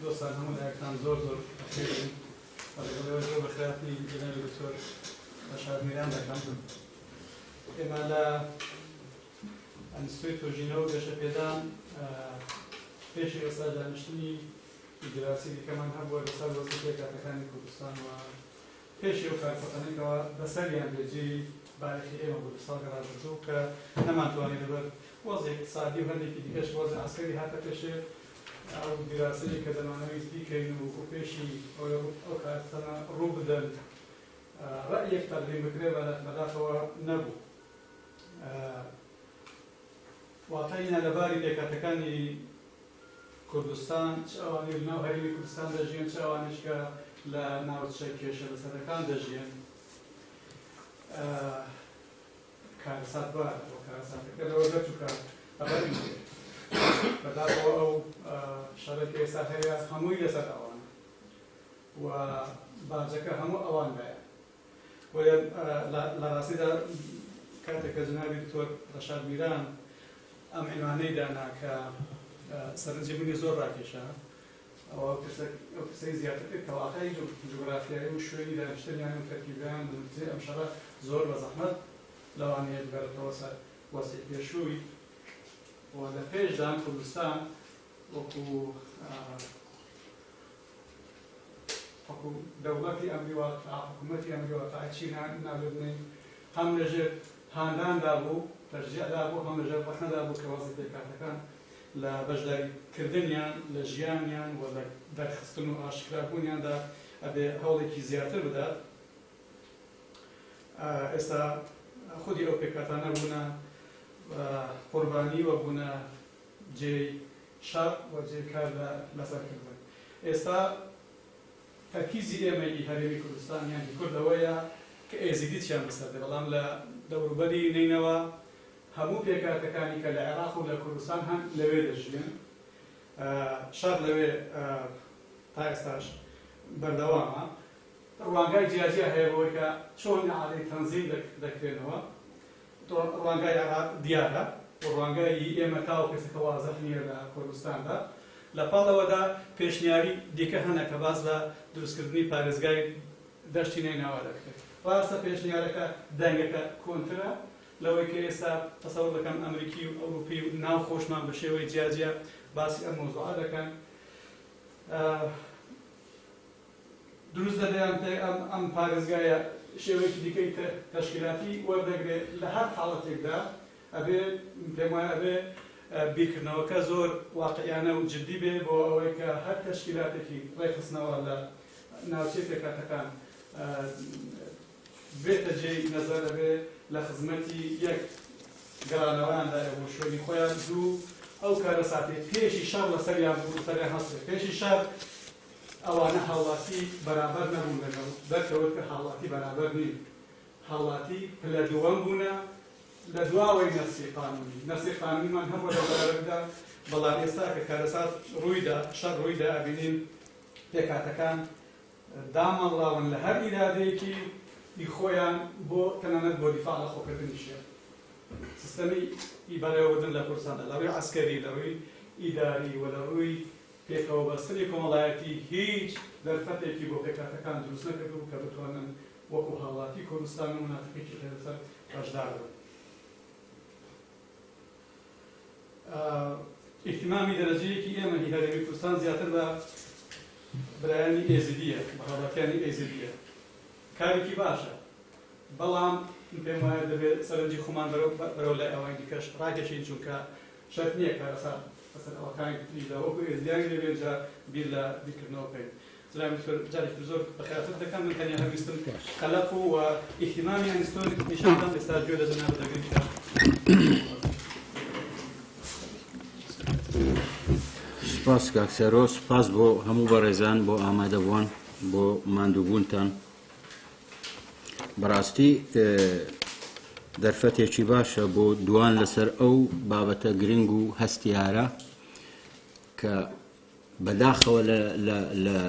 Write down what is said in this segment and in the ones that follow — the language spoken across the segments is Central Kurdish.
دۆستان هەموو لایەکتان زۆر زۆر بەخێر بێن و لەگەڵ ئێوەش زۆر بەخێرهاتنی جەنابی دکتۆر ڕەشاد میران دەکەم. ئێمە لە ئەنستیتۆی توێژینەوە و گەشەپێدان پێشی ئێستا دانیشتنی دیراسی دیکەمان هەبووە لەسەر وەزعی پێکهاتەکانی کوردستان و پێشی ئەو کارەساتانەی کەوا بەسەریان دێ جێی بایەخی ئێمە بوو لە ساڵی ڕابردوو کە نەمانتوانی لەبەر وەزعی ئیقتسادی و هەندێکی دیکەش وەزعی عەسکەری هاتە پێشێ ئەو دیراسەیەی کە دەمانەویست بیکەین و پێشی ئەوەی ئەو کارەساتانە ڕوو بدەن ڕەئیەک تەقدیم بکرێ بەداخەوە نەبوو. واتای نالەباری پێکهاتەکانی کوردستان، چ ئەوانەی لەناو هەرێمی کوردستان دەژیێن، چ ئەوانەیش کە لە ناوچە کێشە لەسەرەکان دەژیێن، کارەساتبارە و کارەساتەکە لەوە دەرچوو کە ڕەئی بێت. بەداخەوە ئەو شەڕەی کە ئێستا هەیە هەمووی لەسەر ئەوانە و باجەکە هەموو ئەواندایە. بۆیە لە ڕاستیدا کاتێک کە جەنابی دکتۆر ڕەشاد میران ئەم عینوانەی دانا کە سەرنجی منی زۆر ڕاکێشا، ئەوە ئەو پرسەی زیاتر کرد کە واقعی جوگرافیایی و شوێنی دانیشتنیان و تەرکیبیان لە نەتیجەی ئەم شەڕە زۆر بە زەحمەت لەوانەیە بگەڕێتەوە سەر وەزعی پێشووی و لە پێشدان کوردستان وەکوو دەوڵەتی ئەمری واقع، حکوومەتی ئەمری واقع چی ناولێبنێین، هەم لەژێر هانداندا بوو، تەشجیعدا بوو، هەم لەژێر ڕەخنەدا بوو کە وەزعی پێکهاتەکان لە بەشداریکردنیان لە ژیانیان و لە دەرخستن و ئاشکرابوونیاندا ئەبێ هەوڵێکی زیاتر بدات. ئێستا خودی ئەو پێکهاتانە بوونە قوربانی و بوونە جێی شەڕ و جێی کار لەسەر کردن. ئێستا تەرکیزی ئێمە ی هەرێمی کوردستان یان هی کورد ئەوەیە کە ئێزیدی چیان بەسەر دێ، بەڵام لە دەوروبەری نەینەوا هەموو پێکهاتەکانی کە لە عێراق و لە کوردستان هەن لەوێ دەژیێن. شەڕ لەوێ تا ئێستاش بەردەوامە. ڕوانگای جیاجیا هەیە بۆ ئەوەی کە چۆن ئیعادەی تەنزیم دەکرێنەوە. ڕوانگای عێراق دیارە و ڕوانگای ی ئێمە تاوەکو ئێستا کە وازح نییە لە کوردستاندا. لە پاڵ ئەوەدا پێشنیاری دیکە هەنە کە باس لە دروستکردنی پارێزگای دەشتی نەینەوا دەکرێت. ڕاستە پێشنیارەکە دەنگەکە کۆنترە لەوەی کە ئێستا تەسەور دەکەم ئەمریکی و ئەوروپی و ناو خۆشمان بە شێوەی جیاجیا باسی ئەم مەوزوعە دەکەن. دروست دەبێ ئەم ئەم ئەم پارێزگایە شێوەیەکی دیکەی تەشکیلاتی وەردەگرێ لە هەر حاڵەتێکدا ئەبێ پێم وایە ئەبێ بیرکردنەوەکە زۆر واقعیانە و جدی بێ بۆ ئەوەی کە هەر تەشکیلاتێکی ڕێکخستنەوە لە ناوچەی پێکهاتەکان بێتە جێی نەزەر ئەبێ لە خزمەتی یەک گەڕانەوەیاندایە بۆ شوێنی خۆیان دوو ئەو کارەساتەی پێشی شەڕ لەسەریان بوو لەسەریان هەڵسێ پێشی شەڕ ئەوانە هاوڵاتی بەرابەر نەبوون لەگەڵ دەرکەوت کە هاوڵاتی بەرابەر نین هاوڵاتی پلە دووەم بوونە لە دواوەی نەسی قانونی نەسی قانونیمان هەبووە لە بەرابەردا بەڵام ئێستا کە کارەسات ڕوویدا شەڕ ڕوویدا ئەبینین پێکهاتەکان داماڵراون لە هەر ئیرادەیەکی ی خۆیان بۆ تەنانەت بۆ دیفاع لە خۆکردنیشیان سیستەمی ی بەڕێوەبردن لە کوردستاندا لە ڕووی عەسکەری لە ڕووی ئیداری و لە ڕووی پێکەوەبەستنی کۆمەڵایەتی هیچ دەرفەتێکی بۆ پێکهاتەکان دروست نەکردبوو کە بتوانن وەکو هاوڵاتی کوردستان و مەناتقی کێشە لەسەر بەشدار بن. ئیهتیمامی دەرەجەیەکی ئێمە هی هەرێمی کوردستان زیاتر بە برایانی ئێزیدییە، بە هاوڵاتیانی ئێزیدییە. کارێکی باشە، بەڵام من پێم وایە دەبێت سەرنجی خۆمان بەرەو لای ئەوانی دیکەش ڕاکێشین، چونکە شەرت نییە کارەسات بەسەر ئەوەکانی تریشدا وەکو ئێزدیانی لێ بێت جا بیر لە بیرکردنەوە بکەین. جنابی دکتۆر جارێکی تر زۆر بەخێرهاتنت دەکەم. من تەنیا هەر ویستم قەلەق و ئیهتیمامی ئەنیستۆن نیشان بدەم. ئێستا گوێ لە جەنابت دەگرین کە سپاس کاک سەرۆ، سپاس بۆ هەموو بەڕێزان بۆ ئامادەبووان بۆ ماندووبوونتان. بەڕاستی دەرفەتێکی باشە بۆ دوان لەسەر ئەو بابەتە گرنگ و هەستیارە کە بەداخەوە لە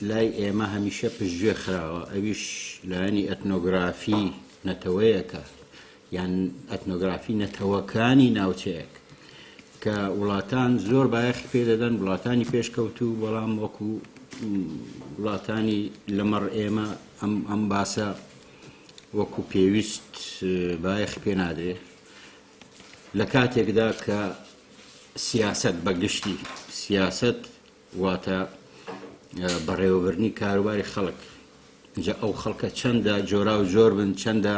لای ئێمە هەمیشە پشتگوێ خراوە ئەویش لایەنی ئەتنۆگرافی نەتەوەیەکە یان ئەتنۆگرافی نەتەوەکانی ناوچەیەک. کە وڵاتان زۆر بایەخی پێ دەدەن، وڵاتانی پێشکەوتوو، بەڵام وەکو وڵاتانی لەمەڕ ئێمە ئەم ئەم باسە وەکو پێویست بایەخی پێ نادرێ لە کاتێکدا کە سیاسەت بە گشتی سیاسەت واتە بەڕێوەبردنی کاروباری خەڵک جا ئەو خەڵکە چەندە جۆرا و جۆر بن چەندە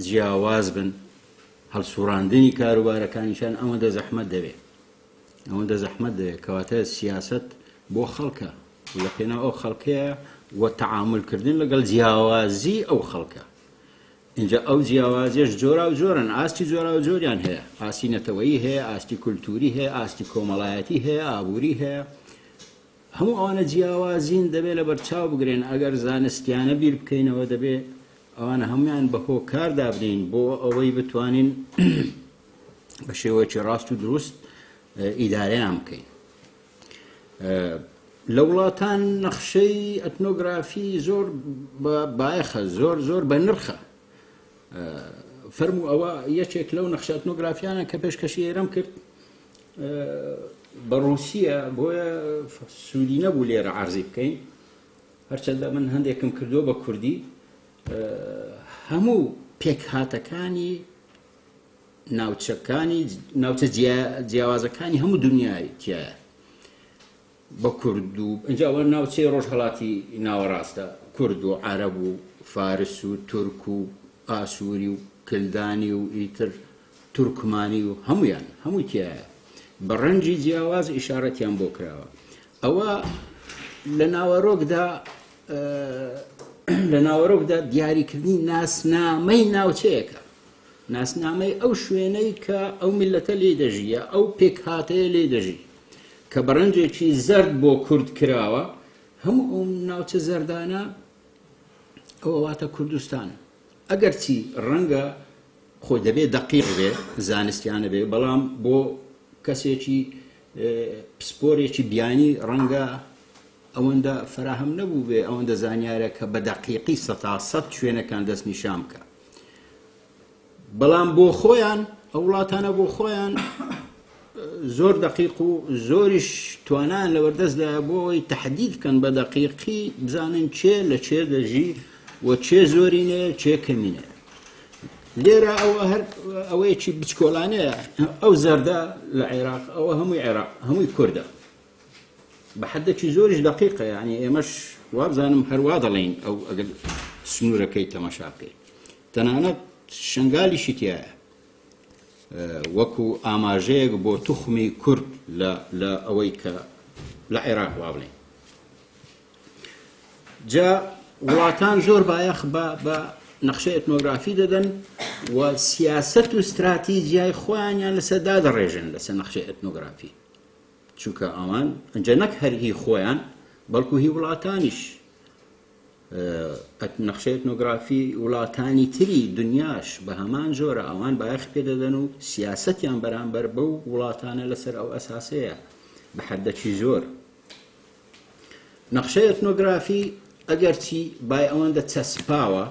جیاواز بن هەڵسوڕاندنی کاروبارەکانیشان ئەوەندە زەحمەت دەبێت ئەوەندە زەحمەت دەبێت کەواتە سیاست بۆ خەڵکە لە پێناو ئەو خەڵکەیە و تەعاملکردن لەگەڵ جیاوازی ئەو خەڵکە اینجا ئەو جیاوازیش جۆرا و جۆرن ئاستی جۆرا و جۆریان هەیە ئاستی نەتەوەیی هەیە ئاستی کولتوری هەیە ئاستی کۆمەڵایەتی هەیە ئابووری هەیە هەموو ئەوانە جیاوازین دەبێت لەبەرچاو بگرێن، ئەگەر زانستیانە بیر بکەینەوە دەبێت ئەوانە هەموویان بە هۆکار دابنێین بۆ ئەوەی بتوانین بە شێوەیەکی ڕاست و دروست ئیدارەیان بکەین. لە وڵاتان نەخشەی ئەتنۆگرافی زۆر بایەخە زۆر زۆر بە نرخە فەرموو ئەوە یەکێک لەو نەخشە ئەتنۆگرافیانە کە پێشکەشی ئێرەم کرد بە ڕووسیە بۆیە سوودی نەبوو لێرە عرضی بکەین هەرچەندە من هەندێکم کردووە بە کوردی هەموو پێکهاتەکانی ناوچەکانی ناوچە جیاوازەکانی هەموو دنیای تایە بە کورد و ئینجا ئەوە ناوچەی ڕۆژهەڵاتی ناوەڕاستە، کورد و عەرەب و فارس و تورک و ئاسووری و کلدانی و ئیتر تورکمانی و هەموویان هەمووی تیایە بە ڕەنگی جیاواز ئیشارەتیان بۆ کراوە ئەوە لە ناوەرۆکدا لە ناوەرۆکدا دیاریکردنی ناسنامەی ناوچەیەکە ناسنامەی ئەو شوێنەی کە ئەو میللەتە لێی دەژی یا ئەو پێکهاتەیە لێی دەژی کە بە ڕەنگێکی زەرد بۆ کورد کراوە هەموو ئەو ناوچە زەردانە ئەوە واتە کوردستان ئەگەرچی ڕەنگە خۆی دەبێ دەقیق بێ زانستیانە بێ بەڵام بۆ کەسێکی پسپۆرێکی بیانی ڕەنگە ئەوەندە فراهەم نەبوو بێ ئەوەندە زانیارە کە بە دەقیقی سەتا سەد شوێنەکان دەستنیشان بکە بەڵام بۆ خۆیان ئەو وڵاتانە بۆ خۆیان زۆر دەقیق و زۆریش توانان لەبەردەستدا بۆ ئەوەی تهدید بکەن بە دەقیقی بزانن چێ لە چێ دەژی و چێ زۆرینەیە چێ کەمینەیە لێرە ئەوە هەر ئەوەیەکی بچکۆلانەیە ئەو زەردە لە عێراق ئەوە هەمووی عێراق هەمووی کوردە بە حدێکی زۆریش دەقیقە یعنی ئێمەش وابزانم هەروا دەڵێین ئەو ئەگەر سنوورەکەی تەماشا بکەیت تەنانەت شنگالیشی تایە وەکو ئاماژەیەک بۆ توخمی کورد لە ئەوەی کە لە عێراق وا بڵێن جا وڵاتان زۆر بایەخ بە بە نەخشە ئەتنۆگرافی دەدەن و سیاست و استراتیجیای خۆیانیان لەسەر دادەڕێژن لەسەر نەخشەی ئەتنۆگرافی چونکە ئەوان ئەنجا نەک هەر هی خۆیان بەڵکو هی وڵاتانیش نەخشەی ئەتنۆگرافی وڵاتانی تری دنیاش بە هەمان جۆرە ئەوان بایەخ پێدەدەن و سیاسەتیان بەرامبەر بەو وڵاتانە لەسەر ئەو ئەساسەیە بە حەدەکی زۆر نەخشەی ئەتنۆگرافی ئەگەرچی بای ئەوەندە چەسپاوە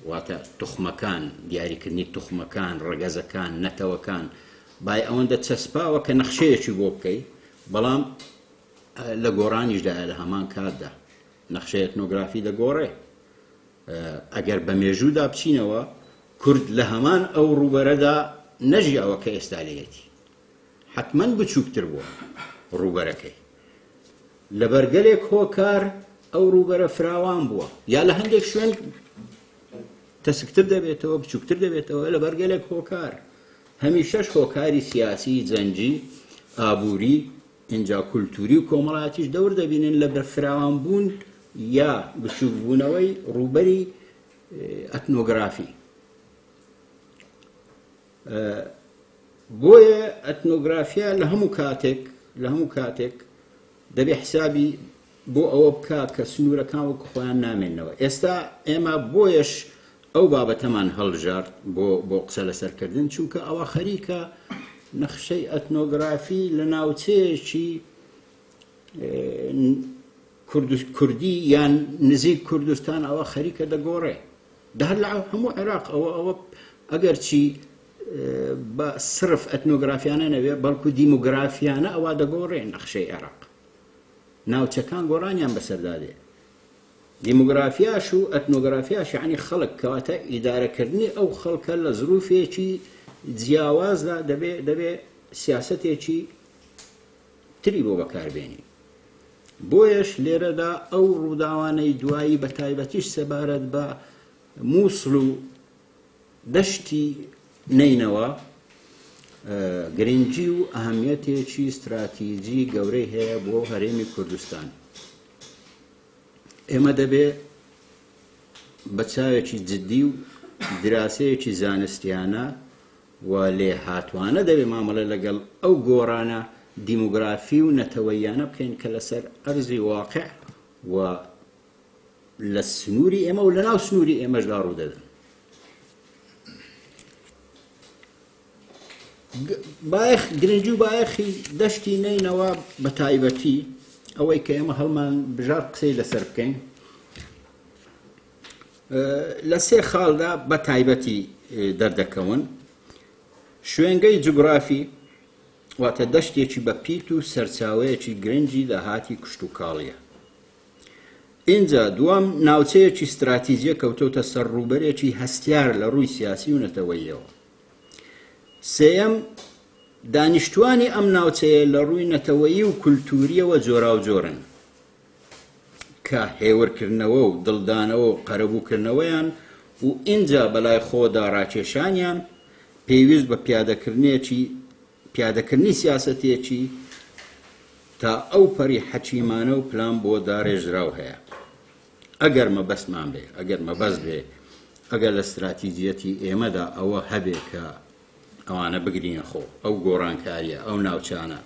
واتە توخمەکان، دیاریکردنی توخمەکان، ڕەگەزەکان، نەتەوەکان، بای ئەوەندە چەسپاوە کە نەخشەیەکی بۆ بکەی، بەڵام لە گۆڕانیشدایە لە هەمان کاتدا نەخشەی ئەتنۆگرافی دەگۆڕێ. ئەگەر بە مێژوودا بچینەوە کورد لە هەمان ئەو ڕووبەرەدا نەژیاوە کە ئێستا لێیەتی. حەتمەن بچووکتر بووە ڕووبەرەکەی. لەبەر گەلێک هۆکار ئەو ڕووبەرە فراوان بووە یا لە هەندێک شوێن تەسکتر دەبێتەوە بچووکتر دەبێتەوە لەبەر گەلێک هۆکار هەمیشەش هۆکاری سیاسی جەنگی ئابووری ئینجا کولتوری و کۆمەڵاتیش دەور دەبینن لە بەرفراوان بوون یا بچووکبوونەوەی ڕووبەری ئەتنۆگرافی بۆیە ئەتنۆگرافیا لە هەموو کاتێک لە هەموو کاتێک دەبێ حسابی بۆ ئەوە بکا کە سنوورەکان وەک خۆیان نامێنەوە ئێستا ئێمە بۆیەش ئەو بابەتەمان هەڵژارد بۆ بۆ قسە لەسەرکردن چونکە ئەوە خەریکە نەخشەی ئەتنۆگرافی لە ناوچەیەکی کوردی یان نزیک کوردستان ئەوە خەریکە دەگۆڕێ دە هەر لە هەموو عێراق ئەوە ئەوە ئەگەرچی بە سرف ئەتنۆگرافیانە نەبێ بەڵکو دیموگرافیانە ئەوە دەگۆڕێ نەخشەی عێراق ناوچەکان گۆڕانیان بەسەردا دێ دیموگرافیاش و ئەتنۆگرافیاش یعنی خەڵک کەواتە ئیدارەکردنی ئەو خەڵکە لە زروفێکی جیاوازدا دەبێ دەبێ سیاسەتێکی تری بۆ بەکاربێنی بۆیەش لێرەدا ئەو ڕووداوانەی دوایی بە تایبەتیش سەبارەت بە مووسڵ و دەشتی نەینەوا گرنگی و ئەهمیەتێکی ستراتیجی گەورەی هەیە بۆ هەرێمی کوردستان. ئێمە دەبێ بە چاوێکی جددی و دراسەیەکی زانستیانە و لێهاتوانە دەبێ مامەڵە لەگەڵ ئەو گۆڕانە دیموگرافی و نەتەوەییانە بکەین کە لەسەر ئەرزی واقع و لە سنووری ئێمە و لەناو سنووری ئێمەشدا ڕوودەدەن. بایەخ گرنگی و بایەخی دەشتی نەینەوە بە تایبەتی ئەوەی کە ئێمە هەڵمان بژار قسەی لەسەر بکەین لە سێ خاڵدا بە تایبەتی دەردەکەون شوێنگەی جوگرافی واتە دەشتێکی بە پیت و سەرچاوەیەکی گرنگی داهاتی کشتوکاڵیە ئینجا دووەم ناوچەیەکی ستراتیجیە کەوتۆتە سەر ڕووبەرێکی هەستیار لە ڕووی سیاسی و نەتەوەییەوە. سێیەم، دانیشتوانی ئەم ناوچەیە لە ڕووی نەتەوەیی و کولتوورییەوە جۆراوجۆرن کە هێورکردنەوە و دڵدانەوە و قەرەبووکردنەوەیان و ئینجا بەلای خۆدا ڕاکێشانیان پێویست بە پیادەکردنێکی پیادەکردنی سیاسەتێکی تا ئەو پەڕی حەکیمانە و پلان بۆ داڕێژراو هەیە. ئەگەر مەبەستمان بێ، ئەگەر مەبەست بێ، ئەگەر لە ستراتیجیەتی ئێمەدا ئەوە هەبێ کە ئەوانە بگرینە خۆ، ئەو گۆڕانکارییە، ئەو ناوچانە.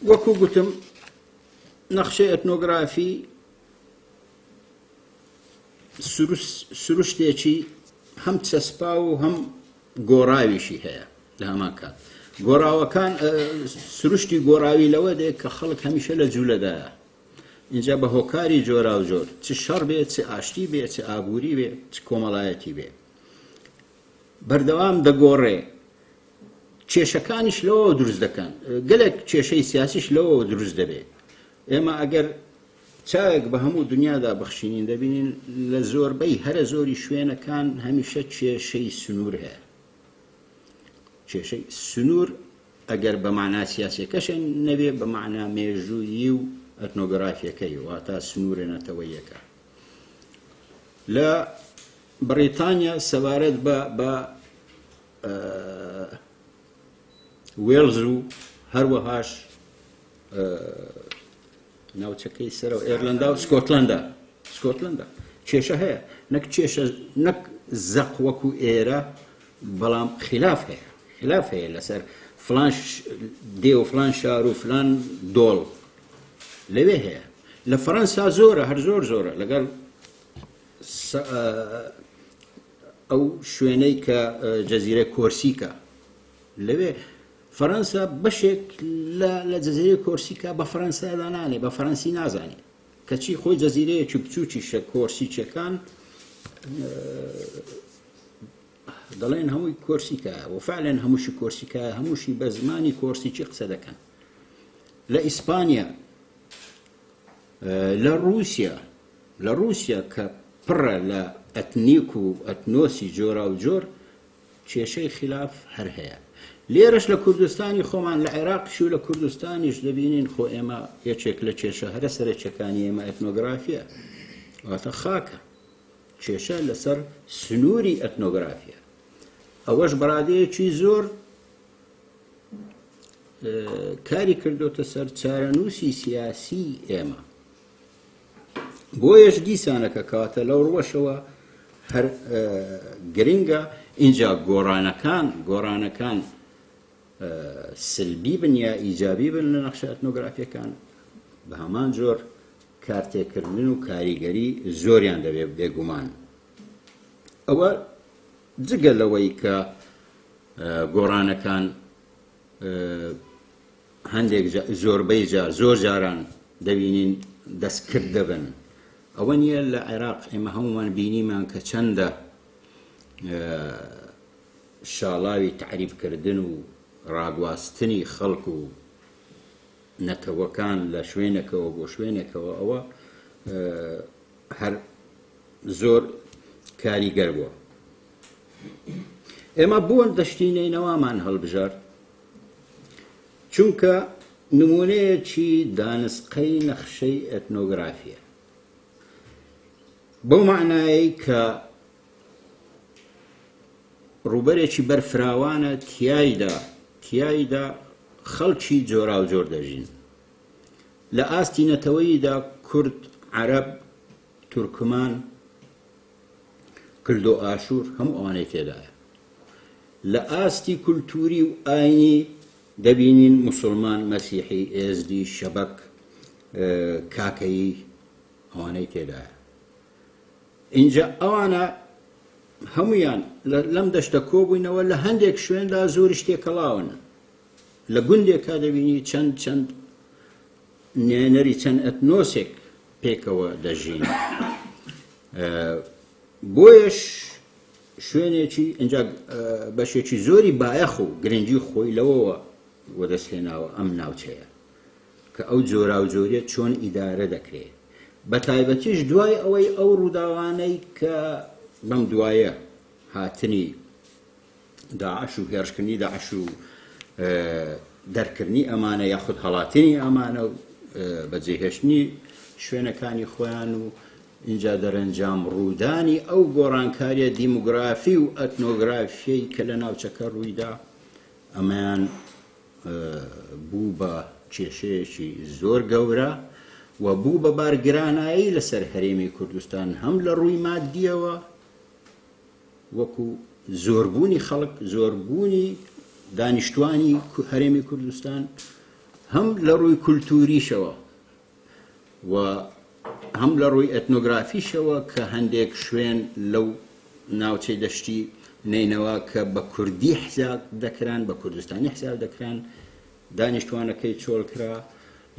وەکو گوتم نەخشەی ئەتنۆگرافی سروشتێکی هەم چەسپاو و هەم گۆڕاویشی هەیە لە هەمان کات گۆڕاوەکان سروشتی گۆڕاوی لەوە دێ کە خەڵک هەمیشە لە جوولەدایە اینجا بە هۆکاری جۆرا و جۆر چ شەڕ بێ چ ئاشتی بێ چ ئابووری بێ چ کۆمەڵایەتی بێ بەردەوام دەگۆڕێ کێشەکانیش لەوە دروست دەکەن گەلێک کێشەی سیاسیش لەوە دروست دەبێت ئێمە ئەگەر چاوێک بە هەموو دنیادا بخشینین دەبینین لە زۆربەی هەرە زۆری شوێنەکان هەمیشە کێشەی سنوور هەیە. کێشەی سنوور ئەگەر بە مانا سیاسیەکەش نەبێ بە مانا مێژوویی و ئەتنۆگرافیەکەی واتە سنوورە نەتەوەیەکە. لە بڕیتانیا سەبارەت بە بە وێڵز و هەروەهاش ناوچەکەی سەرەوە ئێرلەندا و سکۆتلەندا سکۆتلەندا کێشە هەیە نەک کێشە نەک زەق وەکو ئێرە بەڵام خلاف هەیە خلاف هەیە لەسەر فلان دێ و فلان شار و فلان دۆڵ لەوێ هەیە لە فەەنسا زۆرە هەر زۆر زۆرە لەگەڵ ئەو شوێنەی کە جەزیرە کۆرسیکە لەوێ فەرەنسا بەشێک لە لە جەزیرەی کۆرسیکا بە فەرەنسا دانانێ بە فەرەنسی نازانێ کەچی خۆی جەزیرەیەکی بچووکیشە کۆرسیچەکان دەڵێن هەمووی کۆرسیکایە و فعلەن هەمووشی کۆرسیکایە هەمووشی بە زمانی کۆرسیکی قسە دەکەن لە ئیسپانیا لە رووسیا لە رووسیا کە پڕە لە ئەتنیک و ئەتنۆسی جۆرا و جۆر کێشەی خیلاف هەر هەیە. لێرەش لە کوردستانی خۆمان لە عێراقیش و لە کوردستانیش دەبینین خۆ ئێمە یەکێک لە کێشە هەرە سەرەکیەکانی ئێمە ئەتنۆگرافیە واتە خاکە کێشە لەسەر سنووری ئەتنۆگرافیە ئەوەش بەڕادەیەکی زۆر کاری کردوتە سەر چارەنووسی سیاسی ئێمە بۆیەش دیسانەکە کەواتە لەو ڕوەشەوە هەر گرنگە ئینجا گۆڕانەکان گۆڕانەکان سلبی بن یا ئیجابی بن لە نەخشە ئەتنۆگرافیەکان بە هەمان جۆر کارتێکردن و کاریگەری زۆریان دەبێت بێگومان ئەوە جگە لەوەی کە گۆڕانەکان هەندێک زۆربەی جار زۆر جاران دەبینین دەستکرد دەبن. ئەوە نییە لە عێراق ئێمە هەمومان بینیمان کە چەندە شاڵاوی تەعریبکردن و ڕاگواستنی خەڵک و نەتەوەکان لە شوێنێکەوە بۆ شوێنێکەوە ئەوە هەر زۆر کاریگەر بووە. ئێمە بۆ دەشتی نەینەوامان هەڵبژارد؟ چونکە نمونەیەکی دانسقەی نەخشەی ئەتنۆگرافیە بەو مەعنایەی کە ڕووبەرێکی بەرفراوانە تیایدا تیایدا خەڵکی جۆراوجۆر دەژین لە ئاستی نەتەوەییدا کورد، عەرەب، تورکمان، کلدۆ ئاشوور هەموو ئەوانەی تێدایە. لە ئاستی کولتووری و ئاینی دەبینین موسڵمان، مەسیحی، ئێزدی، شەبەک، کاکەیی ئەوانەی تێدایە. ئینجا ئەوانە هەمویان لەم دەشتە کۆبووینەوە لە هەندێک شوێندا زۆریش تێکەڵاون. لە گوندێکا دەبینی چەند چەند نوێنەری چەند ئەتنۆسێک پێکەوە دەژین. بۆیەش شوێنێکی ئینجا بەشێکی زۆری بایەخ و گرنگی خۆی لەوەوە وەدەستهێناوە ئەم ناوچەیە کە ئەو جۆراوجۆریە چۆن ئیدارە دەکرێت بە تایبەتیش دوای ئەوەی ئەو ڕووداوانەی کە بەم دوایە هاتنی داعش و هێرشکردنی داعش و دەرکردنی ئەمانە یاخود هەڵاتنی ئەمانە و بەجێهێشتنی شوێنەکانی خۆیان و اینجا دەرەنجام ڕوودانی ئەو گۆڕانکاریە دیموگرافی و ئەتنۆگرافیەی کە لە ناوچەکە ڕوویدا ئەمەیان بوو بە کێشەیەکی زۆر گەورە و بوو بە بارگرانایی لەسەر هەرێمی کوردستان هەم لە ڕووی مادیەوە وەکو زۆربوونی خەڵک، زۆربوونی دانیشتوانی هەرێمی کوردستان هەم لە ڕووی کولتووریشەوە و هەم لە ڕووی ئەتنۆگرافیشەوە کە هەندێک شوێن لەو ناوچەی دەشتی نەینەوا کە بە کوردی حساب دەکران بە کوردستانی حساب دەکران دانیشتوانەکەی چۆڵ کرا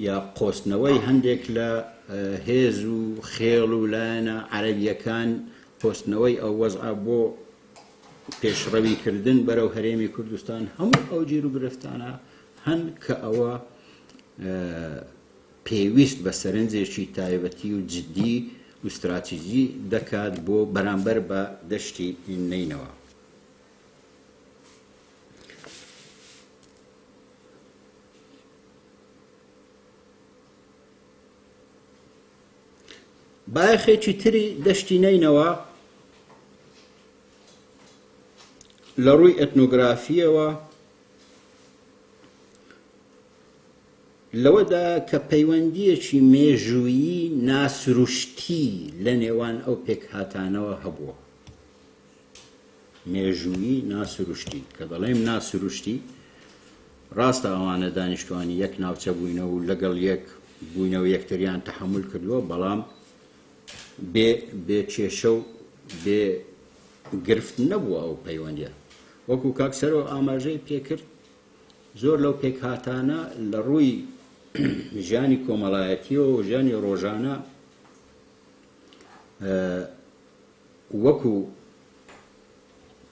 یا قۆستنەوەی هەندێک لە هێز و خێڵ و لایەنە عەرەبیەکان قۆستنەوەی ئەو وەزعە بۆ پێشڕەوی کردن بەرەو هەرێمی کوردستان هەموو ئەو گیر و گرفتانە هەن کە ئەوە پێویست بە سەرنجێکی تایبەتی و جدی و ستراتیجی دەکات بۆ بەرامبەر بە دەشتی نەینەوا. بایەخێکی تری دەشتی نەینەوا لە ڕووی ئەتنۆگرافییەوە لەوەدا کە پەیوەندییەکی مێژوویی ناسروشتی لە نێوان ئەو پێکهاتانەوە هەبووە. مێژوویی ناسروشتی، کە دەڵێم ناسروشتی، ڕاستە ئەوانە دانیشتوانی یەک ناوچە بووینە و لەگەڵ یەک بووینە و یەکتریان تەحەمول کردووە، بەڵام بێ بێ کێشە و بێ گرفت نەبووە ئەو پەیوەندیە. وەکو کاک سەرۆ ئاماژەی پێکرد، زۆر لەو پێکهاتانە لە ڕووی ژیانی کۆمەڵایەتیەوە و ژیانی ڕۆژانە وەکو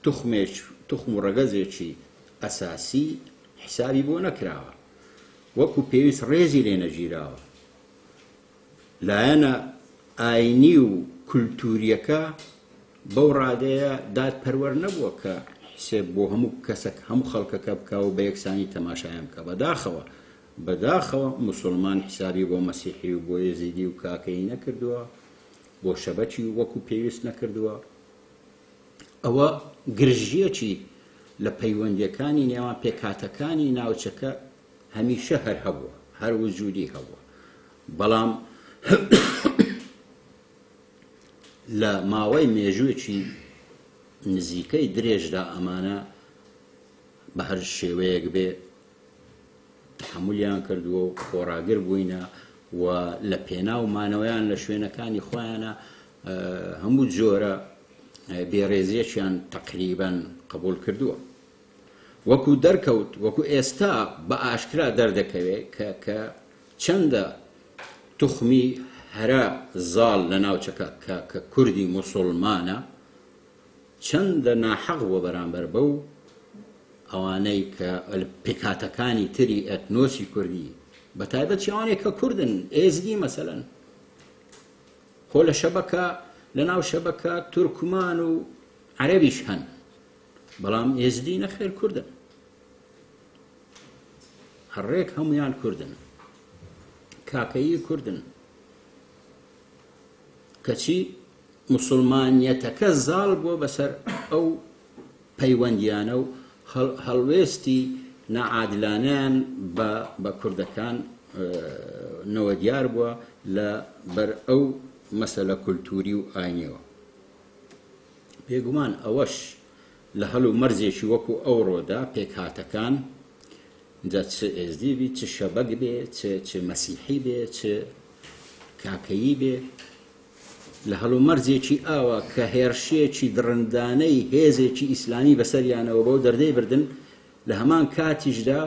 توخمێک توخم و ڕەگەزێکی ئەساسی حسابی بۆ نەکراوە، وەکو پێویست ڕێزی لێ نەگیراوە. لایەنە ئاینی و کولتوورییەکە بەو ڕادەیە دادپەروەر نەبووە کە حسێب بۆ هەموو کەسەک هەموو خەڵکەکە بکا و بە یەکسانی تەماشایان بکا. بەداخەوە بەداخەوە موسوڵمان حسابی بۆ مەسیحی و بۆ یەزیدی و کاکەیی نەکردووە، بۆ شەبەکی وەکو پێویست نەکردووە، ئەوە گرژییەکی لە پەیوەندییەکانی نێوان پێکهاتەکانی ناوچەکە هەمیشە هەر هەبووە، هەر وجودی هەبووە، بەڵام لە ماوەی مێژوویەکی نزیکەی درێژدا ئەمانە بە هەر شێوەیەک بێ تەحەمولیان کردووە و خۆڕاگر بووینە و لە پێناو مانەوەیان لە شوێنەکانی خۆیانە هەموو جۆرە بێڕێزیەکیان تەقریبەن قبول کردووە. وەکو دەرکەوت وەکو ئێستا بە ئاشکرا دەردەکەوێت کە کە چەندە توخمی هەرە زاڵ لە ناوچەکە کە کە کوردی موسوڵمانە چەندە ناحەق بووە بەرامبەر بەو ئەوانەی کە پێکهاتەکانی تری ئەتنۆسی کوردی بە تایبەت ئەوانەی کە کوردن ئێزدی مەسەلەن خۆ لە شەبەکە لە ناو شەبەکە تورکمان و عەرەبیش هەن بەڵام ئێزدی نەخێر کوردن هەڕێک هەمویان کوردن کاکەیی کوردن کەچی موسڵمانیەتەکە زاڵ بووە بەسەر ئەو پەیوەندیانە و هەڵوێستی ناعادلانەیان بە بە کوردەکان نەوە دیار بووە لە بەر ئەو مەسەلە کولتووری و ئاینیەوە. بێگومان ئەوەش لە هەل و مەرجێکی وەکو ئەوڕۆدا پێکهاتەکان جا چ ئێزدی بی چ شەبەک بێ چ چ مەسیحی بێ چ کاکەیی بێ لە هەلومەرجێکی ئاوا کە هێرشێکی دڕندانەی هێزێکی ئیسلامی بەسەریانەوە بەو دەردەی بردن، لە هەمان کاتیشدا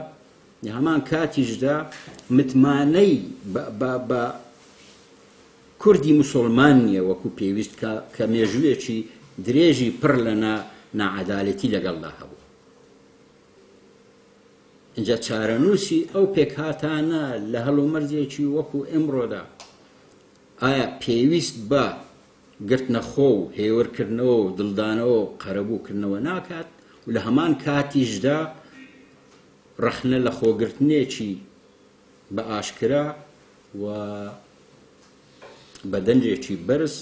لە هەمان کاتیشدا متمانەی بە بە بە کوردی مسوڵمان نییە وەکو پێویست کە کە مێژوویەکی درێژی پڕ لە نا ناعەدالەتی لەگەڵدا هەبوو. ئینجا چارەنووسی ئەو پێکهاتانە لە هەلومەرجێکی وەکو ئیمڕۆدا ئایا پێویست بە گرتنەخۆ و هێورکردنەوە و دڵدانەوە و قەرەبووکردنەوە ناکات و لە هەمان کاتیشدا ڕەخنە لە خۆگرتنێکی بە ئاشکرا و بە دەنگێکی بەرز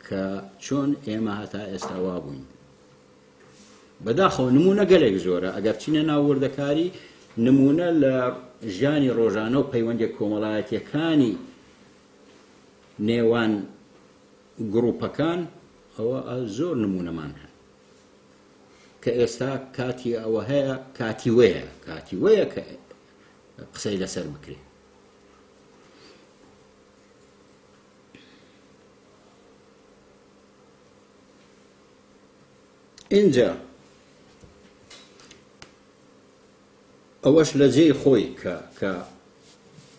کە چۆن ئێمە هەتا ئێستا وابووین؟ بەداخەوە نموونە گەلێک زۆرە ئەگەر بچینە ناو وردەکاری نموونە لە ژیانی ڕۆژانە و پەیوەندیە کۆمەڵایەتیەکانی نێوان گروپەکان ئەوە زۆر نموونەمان هەن کە ئێستا کاتی ئەوە هەیە کاتی وەیە کاتی وەیە کە قسەی لەسەر بکرێت. ئینجا ئەوەش لە جێی خۆی کە کە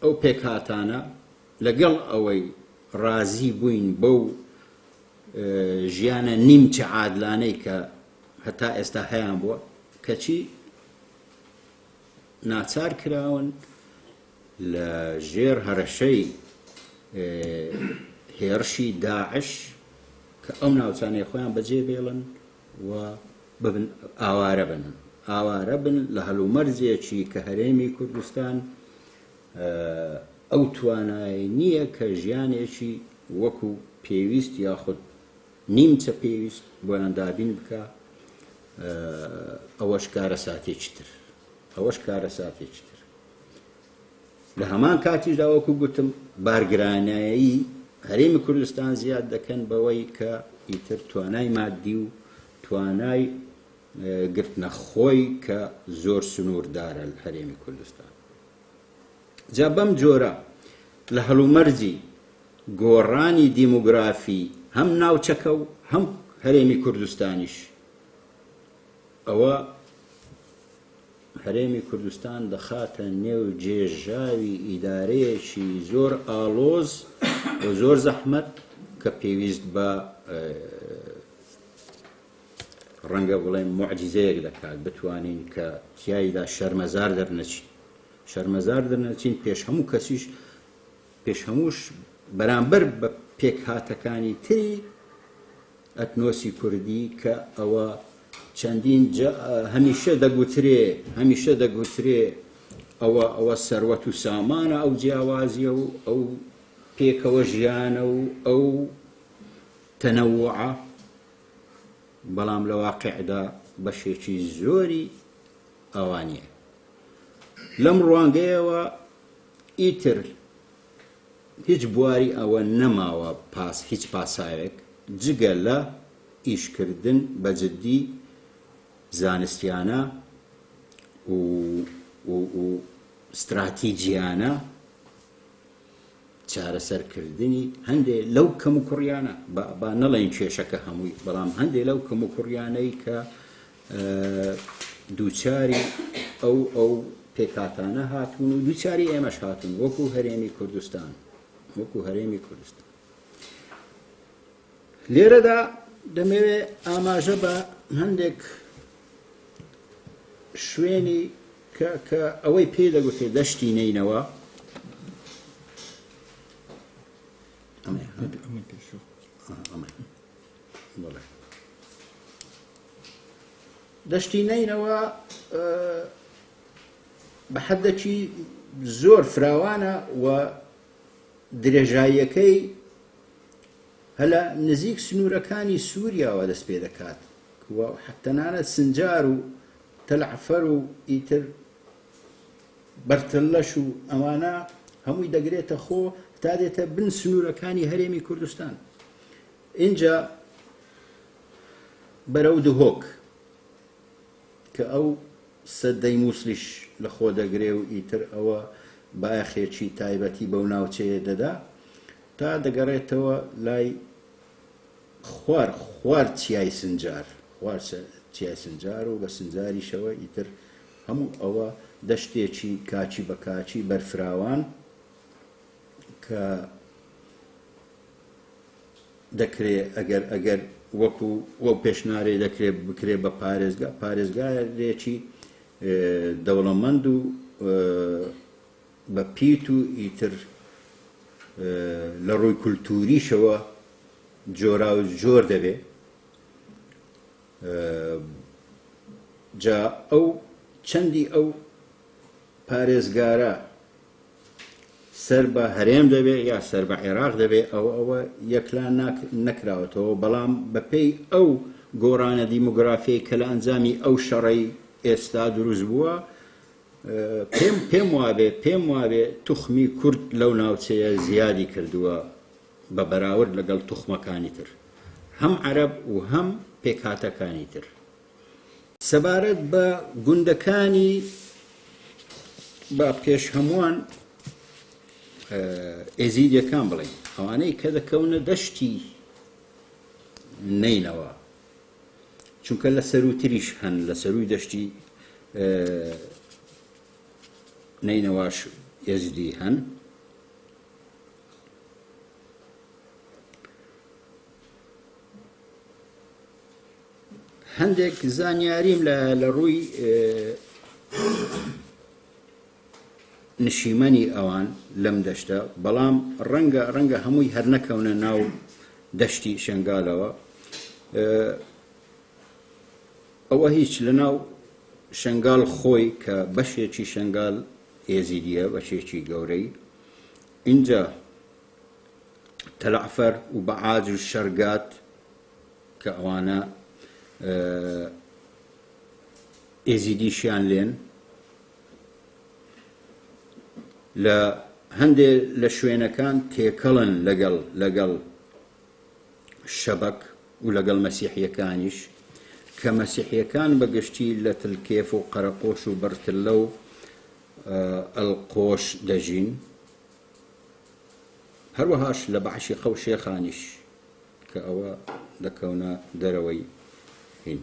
ئەو پێکهاتانە لەگەڵ ئەوەی ڕازی بووین بەو ژیانە نیمچە عادلانەی کە هەتا ئێستا هەیان بووە کەچی ناچار کراون لە ژێر هەرەشەی هێڕشی داعش کە ئەو ناوچانەی خۆیان بەجێ بێڵن و ببن ئاوارە بن ئاوارە بن لە هەلومەرجێکی کە هەرێمی کوردستان ئەو توانای نییە کە ژیانێکی وەکو پێویست یاخود نیمچە پێویست بۆیان دابین بکە ئەوەش کارەساتێکی تر ئەوەش کارەساتێکی تر لە هەمان کاتیشدا وەکو گوتم بارگرانایی هەرێمی کوردستان زیاد دەکەن بەوەی کە ئیتر توانای مادی و توانای گرتنە خۆی کە زۆر سنووردارە هەرێمی کوردستان جا بەم جۆرە لە هەلومەرجی گۆڕانی دیموگرافی هەم ناوچەکە و هەم هەرێمی کوردستانیش ئەوە هەرێمی کوردستان دەخاتە نێو جێژاوی ئیدارەیەکی زۆر ئاڵۆز و زۆر زەحمەت کە پێویست بە ڕەنگە بڵێم موعجیزەیەک دەکات بتوانین کە تیایدا شەرمەزار دەرنەچین شەرمەزار دەرنەچین پێش هەموو کەسیش پێش هەمووش بەرامبەر بە پێکهاتەکانی تری ئەتنۆسی کوردی کە ئەوە چەندین جا هەمیشە دەگوترێ هەمیشە دەگوترێ ئەوە ئەوە سەروەت و سامانە ئەو جیاوازیە و ئەو پێکەوە ژیانە و ئەو تەنەوعە بەڵام لە واقعدا بەشێکی زۆری ئەوانیە لەم ڕوانگەیەوە ئیتر هیچ بواری ئەوە نەماوە پاس هیچ پاساوێک جگە لە ئیشکردن بە جدی زانستیانە و و و ستراتیجیانە چارەسەرکردنی هەندێ لەو کەموکوڕیانە با با نەڵێین کێشەکە هەمووی بەڵام هەندێ لەو کەموکوڕیانەی کە دووچاری ئەو ئەو پێکهاتانە هاتوون و دووچاری ئێمەش هاتوون وەکو هەرێمی کوردستان. وەکو هەرێمی کوردستان. لێرەدا دەمەوێ ئاماژە بە هەندێک شوێنی کە کە ئەوەی پێی دەگوترێ دەشتی نەینەوە دەشتی نەینەوە بە حەدەکی زۆر فراوانە و درێژاییەکەی هەلە نزیک سنوورەکانی سووریاوە دەست پێ دەکات و تەنانەت سنجار و تەلعفەر و ئیتر بەرتەلەش و ئەوانە هەمووی دەگرێتە خۆ تا دێتە بن سنوورەکانی هەرێمی کوردستان ئینجا بەرەو دهۆک کە ئەو سەدەی موسڵیش لە خۆ دەگرێ و ئیتر ئەوە بایەخێکی تایبەتی بەو ناوچەیە دەدا تا دەگەڕێتەوە لای خوار خوار چیای سنجار خوار چیای سنجار و بە سنجاریشەوە ئیتر هەموو ئەوە دەشتێکی کاچی بە کاچی بەرفراوان کە دەکرێ ئەگەر ئەگەر وەکو وەو پێشنارەی دەکرێ بکرێ بە پارێزگا پارێزگارێکی دەوڵەمەند و بە پیت و ئیتر لە ڕووی کولتوریشەوە جۆرا و جۆر دەبێ جا ئەو چەندی ئەو پارێزگارە سەر بە هەرێم دەبێ یا سەر بە عێراق دەبێ ئەوە ئەوە یەکلا نەکراوەتەوە بەڵام بەپێی ئەو گۆڕانە دیموگرافیەی کە لە ئەنجامی ئەو شەڕەی ئێستا دروست بووە پێم پێم وابێ پێم وابێ توخمی کورد لەو ناوچەیە زیادی کردووە بە بەراورد لەگەڵ توخمەکانی تر هەم عەرەب و هەم پێکهاتەکانی تر. سەبارەت بە گوندەکانی با پێش هەمووان ئێزیدیەکان بڵێین ئەوانەی کە دەکەونە دەشتی نەینەوە چونکە لە سەروتریش هەن لە سەروی دەشتی نەینەواش ئێزدی هەن هەندێک زانیاریم لە لە ڕووی نشیمەنی ئەوان لەم دەشتە بەڵام ڕەنگە ڕەنگە هەمووی هەر نەکەونە ناو دەشتی شنگالەوە ئەوە هیچ لە ناو شنگال خۆی کە بەشێکی شنگال ئێزیدیە بەشێکی گەورەی اینجا تەلعفەر و بەعاج و شەرگات کە ئەوانە ئێزیدیشیان لێن لە هەندێ لە شوێنەکان تێکەڵن لەگەڵ لەگەڵ شەبەک و لەگەڵ مەسیحیەکانیش کە مەسیحیەکان بە گشتی لە تلکێف و قەرەقۆش و بەرتلە و ئەلقۆش دەژین هەروەهاش لە بەعشیقە و شێخانیش کە ئەوە دەکەونە دەرەوەی هین.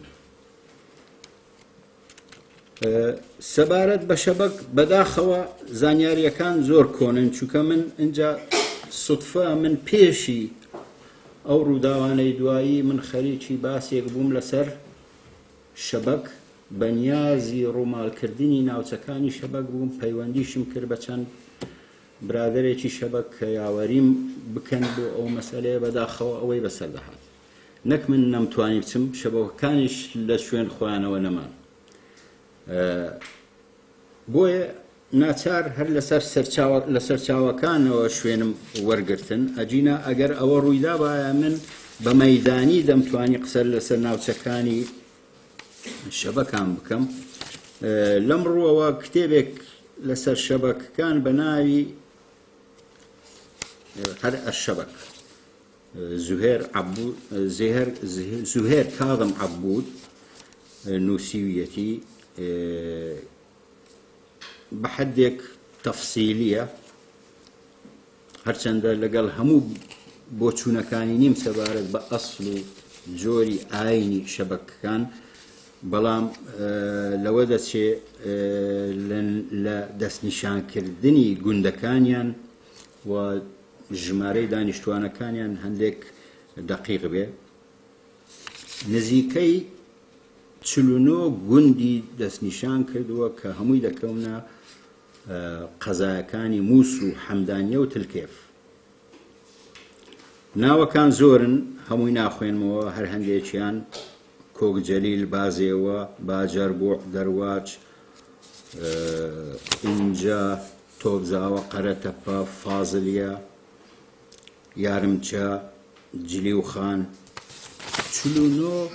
سەبارەت بە شەبەک بەداخەوە زانیاریەکان زۆر کۆنن چونکە من اینجا سوتفە من پێشی ئەو ڕووداوانەی دوایی من خەریکی باسێک بووم لەسەر شەبەک بەنیازی ڕوومالکردنی ناوچەکانی شەبەک بووم پەیوەندیشم کرد بە چەند برادەرێکی شەبەک کە یاوەریم بکەن بۆ ئەو مەسەلەیە بەداخەوە ئەوەی بەسەر دەهات نەک من نەمتوانی بچم شەبەکەکانیش لە شوێن خۆیانەوە نەمان بۆیە ناچار هەر لەسەر سەرچاوە لە سەرچاوەکانەوە شوێنم وەرگتن ئەجینا ئەگەر ئەوە ڕوویدا باە من بە مەدانی دەمتوانی قسەر لەسەر ناوچەکانی شەبەکان بکەم لەم ڕووەوە کتێبێک لەسەر شەبەکەکان بە ناوی هەر ئەشەبەک زوهێر زهێر زوهێر کاظم عەبود نووسیویەتی بە حدێک تەفسیلیە هەرچەندە لەگەڵ هەموو بۆچوونەکانی نیم سەبارەت بە ئەسڵ و جۆری ئاینی شەبەکەکان، بەڵام لەوە دەچێ لە دەستنیشانکردنی گوندەکانیان و ژمارەی دانیشتوانەکانیان هەندێک دەقیق بێ. نزیکەی 49 گوندی دەستنیشان کردووە کە هەمووی دەکەونە قەزایەکانی مووسڵ و حەمدانیە و تلکێف. ناوەکان زۆرن هەمووی ناخوێنمەوە هەر هەندێکیان کۆک جەلیل، بازێوە، باجەربوع، دەرواچ، ئینجا، تۆپزاوە، قەرەتەپە، فازلیە، یارمچە، جلیوخان، 49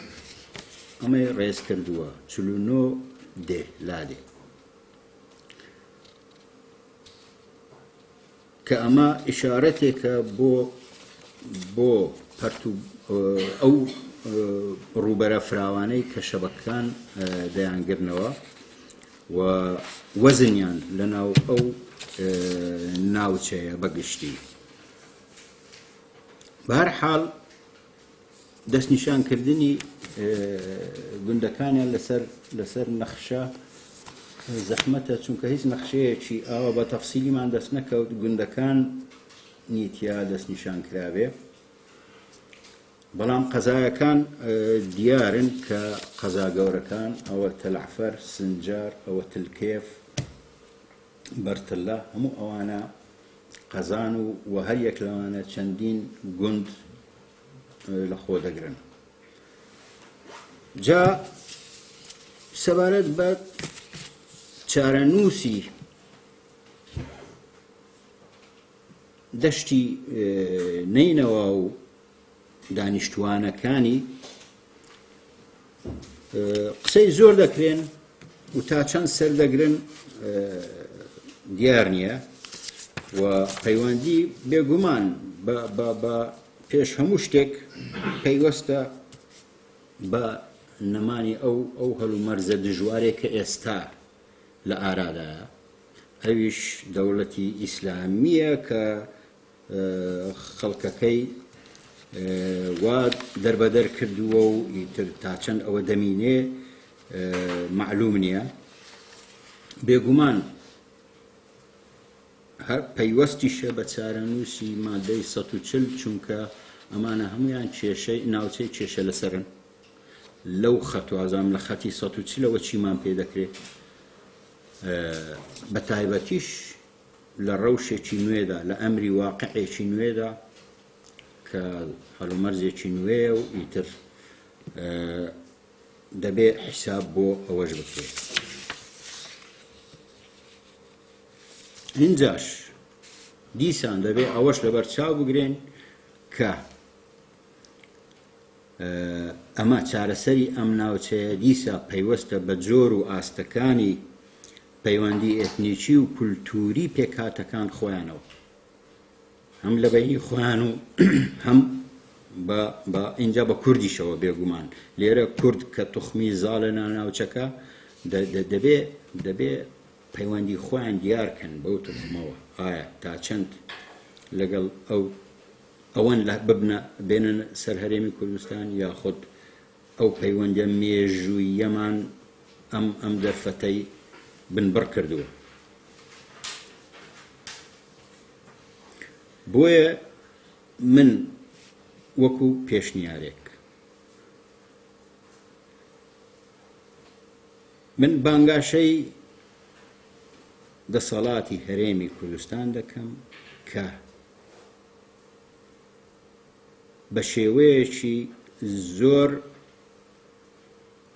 ئەمەی ڕێز کردووە، 49 دێ لادێ. کە ئەمە ئیشارەتێکە بۆ بۆ پەرت و ئەو ڕووبەرە فراوانەی کە شەبەکان دەیانگرنەوە و وەزنیان لەناو ئەو ناوچەیە بەگشتی. بەهەرحاڵ دەستنیشانکردنی گوندەکانیان لەسەر لەسەر نەخشە زەحمەتە چونکە هیچ نەخشەیەکی ئاوا بە تەفسیلیمان دەست نەکەوت گوندەکان نیتیا دەستنیشان کرابێ بەڵام قەزایەکان دیارن کە قەزا گەورەکان ئەوە تەلعفەر سنجار ئەوە تلکێف بەرتلە هەموو ئەوانە قەزان و و هەر یەک لەوانە چەندین گوند لە خۆ دەگرن. جا سەبارەت بە چارەنووسی دەشتی نەینەوا و دانیشتوانەکانی قسەی زۆر دەکرێن و تا چەند سەر دەگرن دیار نییە و پەیوەندی بێگومان بە پێش هەموو شتێک پەیوەستە بە نەمانی ئەو ئەو هەلومەرزە دژوارێک کە ئێستا لە ئارادایە ئەویش دەوڵەتی ئیسلامییە کە خەڵکەکەی وا دەربەدەر کردووە و ئیتر تا چەند ئەوە دەمینێ مەعلوم نییە. بێگومان هەر پەیوەستیشە بە چارەنووسی مادەی 140 چونکە ئەمانە هەمویان کێشەی ناوچەی کێشە لەسەرن لەو خەتوازام لە خەتی 140ەوە چیمان پێ دەکرێت بە تایبەتیش لە ڕەوشێکی نوێدا، لە ئەمری واقعێکی نوێدا کە هەلومەرجێکی نوێیە و ئیتر دەبێ حیساب بۆ ئەوەش بکرێت. ئینجاش دیسان دەبێ ئەوەش لەبەر چاو بگرێن کە ئەمە چارەسەری ئەم ناوچەیە دیسا پەیوەستە بە جۆر و ئاستەکانی پەیوەندی ئێتنیکی و کولتووری پێکهاتەکان خۆیانەوە هەم لە بەینی خۆیان و هەم بە بە ئینجا بە کوردیشەوە بێگومان لێرە کورد کە توخمی زاڵە نا ناوچەکە دەبێ دەبێ پەیوەندی خۆیان دیارکەن بەو توخمەوە ئایا تا چەند لەگەڵ ئەو ئەوەن لە ببنە بێنن سەر هەرێمی کوردستان یاخود ئەو پەیوەندیە مێژووییەمان ئەم ئەم دەرفەتەی بنبڕ کردووە. بۆیە من وەکو پێشنیارێک من بانگاشەی دەسەڵاتی هەرێمی کوردستان دەکەم کە بە شێوەیەکی زۆر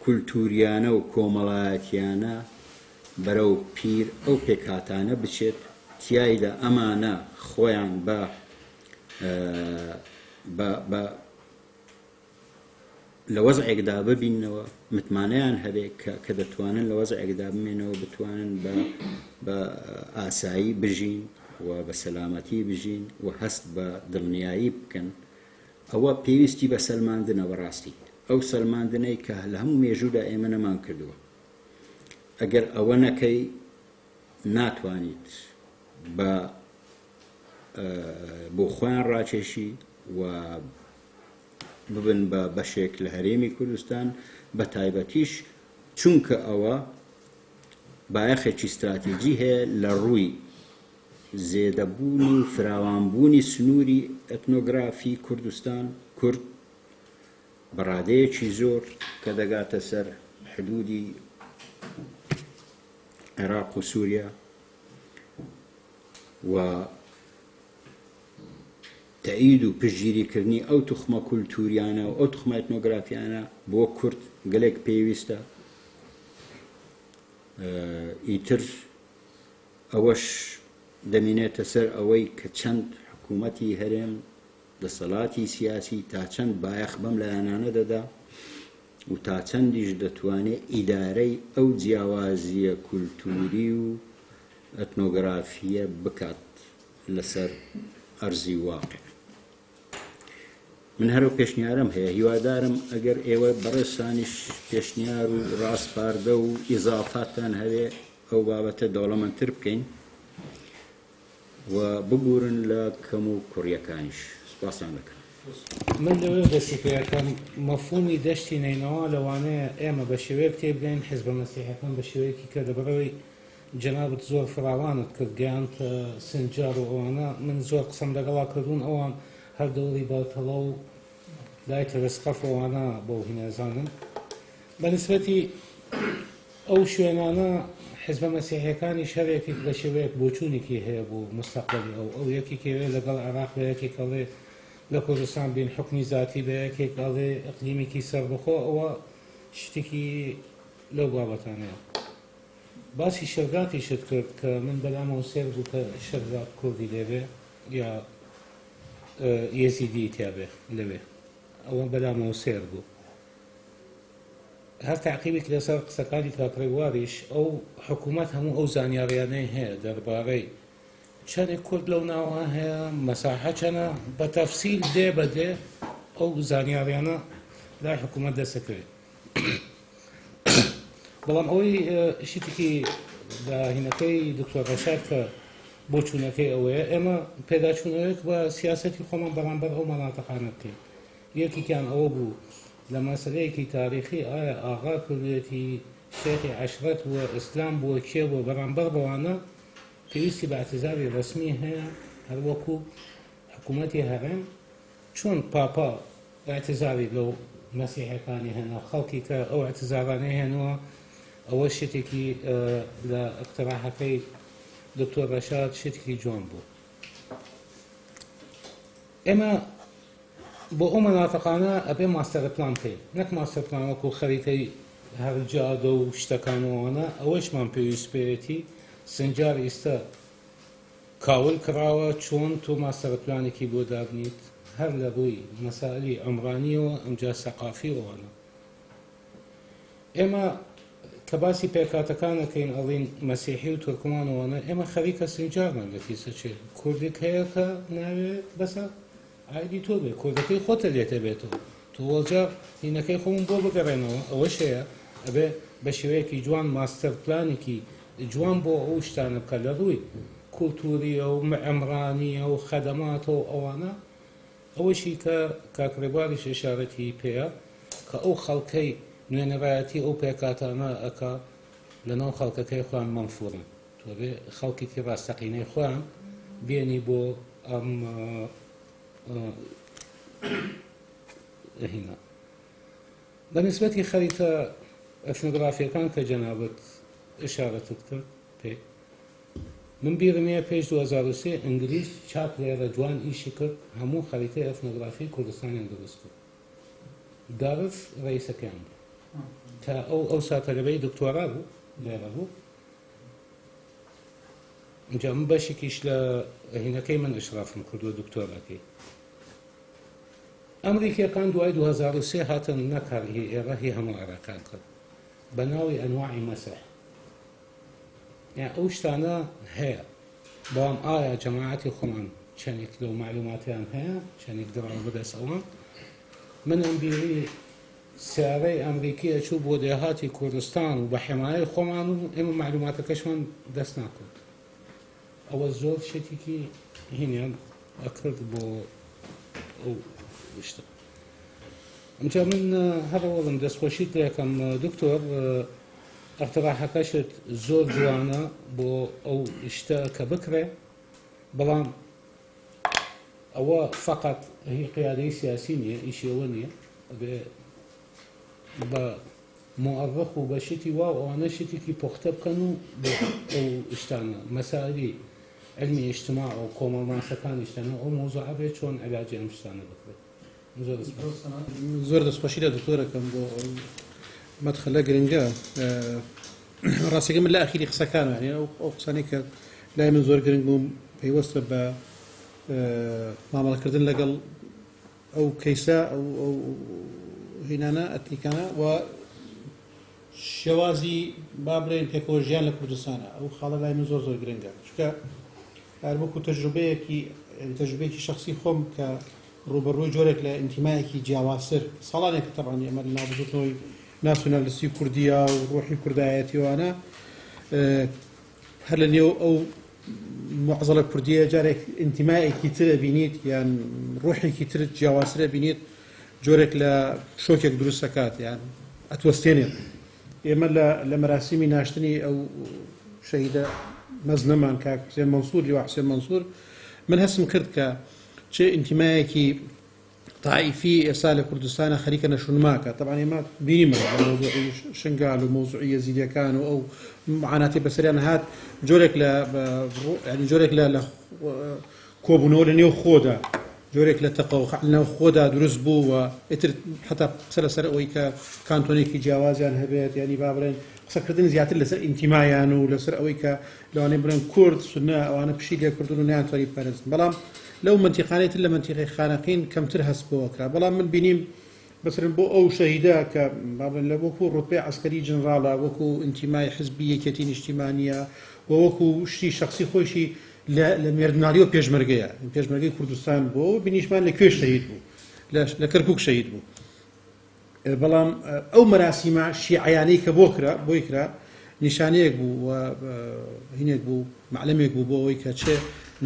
کولتووریانە و کۆمەڵایەتیانە بەرەو پیر ئەو پێکهاتانە بچێت، تیایدا ئەمانە خۆیان بە بە بە لە وەزعێکدا ببیننەوە، متمانەیان هەبێ کە کە دەتوانن لە وەزعێکدا بمێنەوە، بتوانن بە بە ئاسایی بژین و بە سەلامەتی بژین و هەست بە دڵنیایی بکەن. ئەوە پێویستی بە سەلماندنە بەڕاستی، ئەو سەلماندنەی کە لە هەموو مێژوودا ئێمە نەمان کردووە. ئەگەر ئەوە نەکەی ناتوانیت بە بۆ خۆیان ڕاکێشی و ببن بە بەشێک لە هەرێمی کوردستان بە تایبەتیش چونکە ئەوە بایەخێکی ستراتیجی هەیە لە ڕووی. زێدەبوون و فراوانبوونی سنووری ئەتنۆگرافی کوردستان، کورد، بە ڕادەیەکی زۆر کە دەگاتە سەر حدوودی عێراق و سووریا و تەئید و پشتگیریکردنی ئەو توخمە کولتووریانە و ئەو توخمە ئەتنۆگرافیانە بۆ کورد گەلێک پێویستە. ئیتر ئەوەش دەمینێتە سەر ئەوەی کە چەند حکوومەتی هەرێم، دەسەڵاتی سیاسی تا چەند بایەخ بەم لایەنانە دەدا و تا چەندیش دەتوانێ ئیدارەی ئەو جیاوازییە کولتووری و ئەتنۆگرافییە بکات لەسەر ئەرزی واقع. من هەر ئەو پێشنیارەم هەیە، هیوادارم ئەگەر ئێوە بەڕێزتانیش پێشنیار و ڕاسپاردە و ئیزافاتتان هەبێ ئەو بابەتە دەوڵەمەندتر بکەین و ببورن لە کەم و کوڕیەکانیش. سپاستان دەکەم. من لەوێ دەستی پێ ئەکەم، مەفهومی دەشتی نەینەوا لەوانەیە ئێمە بە شێوەیەک تێبگەین، حیزبە مەسیحیەکان بە شێوەیەکی کە لەبەرئەوەی جەنابت زۆر فراوانت کرد گەیاندتە سنجار و ئەوانە، من زۆر قسەم لەگەڵا کردوون، ئەوان هەر دەوری بەرتەڵە و لای تەرسقەف و ئەوانە بەو هینەزانن. بە نسبەتی ئەو شوێنانە حزبە مەسیحیەکانیش هەر یەکێک بە شێوەیەک بۆچوونێکی هەیە بۆ مستەقبەلی ئەو، ئەو یەکێکەوێ لەگەڵ عێراق بە یەکێک ئەڵێ لە کوردستان بین حوکمی زاتی بە یەکێک ئەڵێ ئیقلیمێکی سەربەخۆ، ئەوە شتێکی لەو بابەتانەیە. باسی شەرگاتیشت کرد کە من بەلامەوە سەیر بوو کە شەرگات کوردی لێبێ یا یەزیدی تیابێ لەوێ، ئەوە بەلامەوە سەیر بوو. هەر تەعقیبێک لەسەر قسەکانی کاک ڕێبواریش، ئەو حکوومەت هەموو ئەو زانیاریانەی هەیە دەربارەی چەندێک کورد لەو ناوە هەیە، مەساحە چەنە، بە تەفسیل دێ بە دێ ئەو زانیاریانە لای حکوومەت دەستەکەوێت. بەڵام ئەوەی شتێکی لە هینەکەی دکتۆر ڕەشاد کە بۆچوونەکەی ئەوەیە ئێمە پێداچوونەوەیەک بە سیاسەتی خۆمان بەرامبەر ئەو مەناتەقانە بکەین. یەکێکیان ئەوە بوو لە مەسەلەیەکی تاریخی ئایا ئاغا کردوێتی، شێخی عەشرەت بووە، ئیسلام بووە، کێ بووە، بەرامبەر بەوانە پێویستی بە اعتزاری ڕەسمی هەیە، هەروەکو حکوومەتی هەرێم چۆن پاپا اعتزاری لەو مەسیحەکانی هێنا، خەڵکی کە ئەو اعتزارانەی هێنەوە، ئەوە شتێکی لە اقتراحەکەی دکتۆر ڕەشاد شتێکی جوان بوو. ئێمە بۆ ئەو مەناتەقانە ئەبێ master plan بکەین، نەک master plan وەکو خەریتەی هەر جادە و شتەکان و ئەوانە، ئەوەشمان پێویست پێیەتی. سنجار ئیستا کاول کراوە، چۆن تۆ master plan ێکی بۆ دابنیت هەر لە ڕووی مەسائلی عومرانیەوە ئەمجا سەقافی ئەوانە. ئێمە کە باسی پێکهاتەکان ئەکەین ئەڵین مەسیحی و تورکمان ئەوانە، ئێمە خەریکە سنجارمان لە کیسە چێ. کوردێک هەیە کە ناوێ بەسە ئایدی تۆ بێ، کوردەکەی خۆتە لێتە بێتەوە، تۆ وەڵجا هینەکەی خۆم بۆ بگەڕێنەوە. ئەوەش هەیە ئەبێ بە شێوەیەکی جوان master plan ێکی جوان بۆ ئەو شتانە بکە لە ڕووی کولتووریە و عمرانیە و خەدەماتە و ئەوانە. ئەوەشی کە کاک ڕێبواریش ئشارەتی پێیە کە ئەو خەڵکەی نوێنەرایەتی ئەو پێکهاتانە ئەکا لەناو خەڵکەکەی خۆیان مەنفورن، تۆ بێ خەڵکێکی ڕاستەقینەی خۆیان بێنی بۆ ئەم هینا. بە نسبەتی خەریتە ئەثنۆگرافیەکان کە جەنابت ئشارەتت کرد پێ، من بیرم هەیە پێش 2003 ئینگلیز چاک لێرە جوان ئیشی کرد، هەموو خەریتەی ئەثنۆگرافی کوردستانیان دروست کرد. دارف ڕئیسەکەیان بوو تا ئەو ساتە لەبەی دکتۆرا بوو لێرە بوو. اینجا من بەشێکیش لە هینەکەی من ئشرافم کردووە دکتۆراکەی. ئەمریکیەکان دوای 2003 هاتن نەک هەر هی ئێرە هی هەموو عێراقیان کرد بە ناوی ئەنواعی مەسح. یان ئەو شتانە هەیە، بەڵام ئایا جەماعەتی خۆمان چەندێک لەو معلوماتیان هەیە، چەندێک دراوە بەدەست ئەوان؟ من ئەم بیری سیارەی ئەمریکی ئەچوو بۆ دێهاتی کوردستان و بە حمایەی خۆمان و ئێمە معلوماتەکەشمان دەست ناکەوت. ئەوە زۆر شتێکی هینیان ئەکرد بۆ ئەو شتە. ئەمجا من هەر ئەوەڵم دەستخۆشیت لێکەم دکتۆر، اقتراحەکەشت زۆر جوانە بۆ ئەو شتە کە بکرێ. بەڵام ئەوە فەقەت هی قیادەی سیاسی نییە، ئیشی ئەوە نییە، ئەبێ بە مؤرخ و بە شتی وا و ئەوانە شتێکی پوختە بکەن و بۆ ئەو شتانە مەسائلی علمی اجتماع و کۆمەڵناسەکانیش تەنها ئەو مەوزوعە بێت چۆن علاجی ئەم شتانە بکرێت. زۆر سپاس. زۆر دەستخۆشی لە دکتۆرەکەم بۆ ئەو مەدخەلە گرنگە. ڕاستەکە من لە ئەخیری قسەکان یعنی ئەو قسانەی کە لای من زۆر گرنگ بووم پەیوەستە بە مامەڵەکردن لەگەڵ ئەو کەیسە ئەو هینانە ئەتنیکانە و شێوازی با بڵێن پێکەوە ژیان لە کوردستانە. ئەو خاڵە لای من زۆر زۆر گرنگە، چونکە هەر وەکو تەجروبەیەکی شخصی خۆم کە ڕووبەڕووی جۆرێک لە ئینتیمایەکی جیاوازتر ساڵانێک تەبعاً ئێمە لە ناو بزوتنەوەی ناسیۆنالیستی کوردیا و ڕۆحی کوردایەتیوانە هەر لە نێو ئەو معزەڵە کوردیە جارێک ئینتیمایەکی تر ئەبینیت یان ڕۆحێکی تر جیاوازتر ئەبینیت، جۆرێک لە شۆکێک دروست دەکات یان ئەتوەستێنێت. ئێمە لە مەراسیمی ناشتنی ئەو شەهیدە مەزنەمان کاک حوسێن مەنسوور، لیوا حوسێن مەنسوور، من هەستم کرد کە چه ئینتیمایەکی طائفی ئێستا لە کوردستانە خەریکە نەشونماکە. طبعا ئێمە بینیمان لە مەوزوعی شنگال و مەوزوعی یەزیدیەکان و ئەو معاناتی بەسەریان هات، جۆرێک لە یعنی جۆرێک لە کۆبوونەوە لە نێو خۆدا، جۆرێک لە تەقەوقع لە ناو خۆدا دروست بوو و ئیتر حتا قسە لەسەر ئەوەی کە کانتۆنێکی جیاوازیان هەبێت، یعنی با بڵێن قسەکردن زیاتر لەسەر ئینتیمایان و لەسەر ئەوەی کە لەوانەیە بڵێن کورد سونە ئەوانە پشی لێکردن و نەیانتوانی بپارێزن. بەڵام لەو منتیقانەی تر لە منتیقەی خانەقین کەمتر هەست بەوە کرا. بەڵام من بینیم مثلا بۆ ئەو شەهیدە کە با بڵێن لە وەکو ڕوتبەی عەسکەری جنراڵە، وەکو ئینتیمای حزبی یەکێتی نیشتیمانیە و وەکو شتی شخصی خۆیشی لە مێردمناڵیەوە پێشمەرگەیە، پێشمەرگەی کوردستان بوو، بینیشمان لە کوێ شەهید بوو، لە کەرکوک شەهید بوو. بەڵام ئەو مەراسیمە شیعیانەی کە بۆ کرا، بۆی کرا، نیشانەیەک بوو و هینێک بوو، معلەمێک بوو بۆ ئەوەی کە چه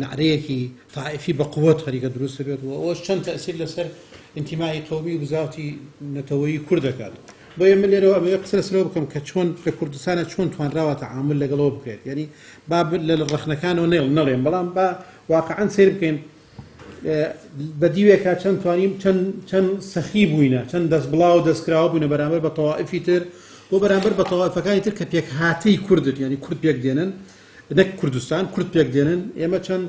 نعرەیەکی طائفی بە قووەت خەریکە دروست بێت و ئەوەش چەند تەئسیر لەسەر ئینتیمای قەومی و بزاوتی نەتەوەیی کورد دەکات. بۆیە من لێرەوە ئەمەوێ قسە لەسەرەوە بکەم کە چۆن لە کوردستانە چۆن توانراوە تەعامل لەگەڵەوە بکرێت. یعنی با لە ڕەخنەکانەوە نەڵێم، بەڵام با واقعا سەیر بکەین بە دیوێکا چەند توانیم چەند سەخی بووینە، چەند دەست بڵاو و دەستکراوە بووینە بەرامبەر بە تەوائفی تر بۆ بەرامبەر بە تەوائفەکانی تر کە پێکهاتەی کوردن، یعنی کورد پێک دێنن، نەک کوردستان، کورد پێک دێنن. ئێمە چەند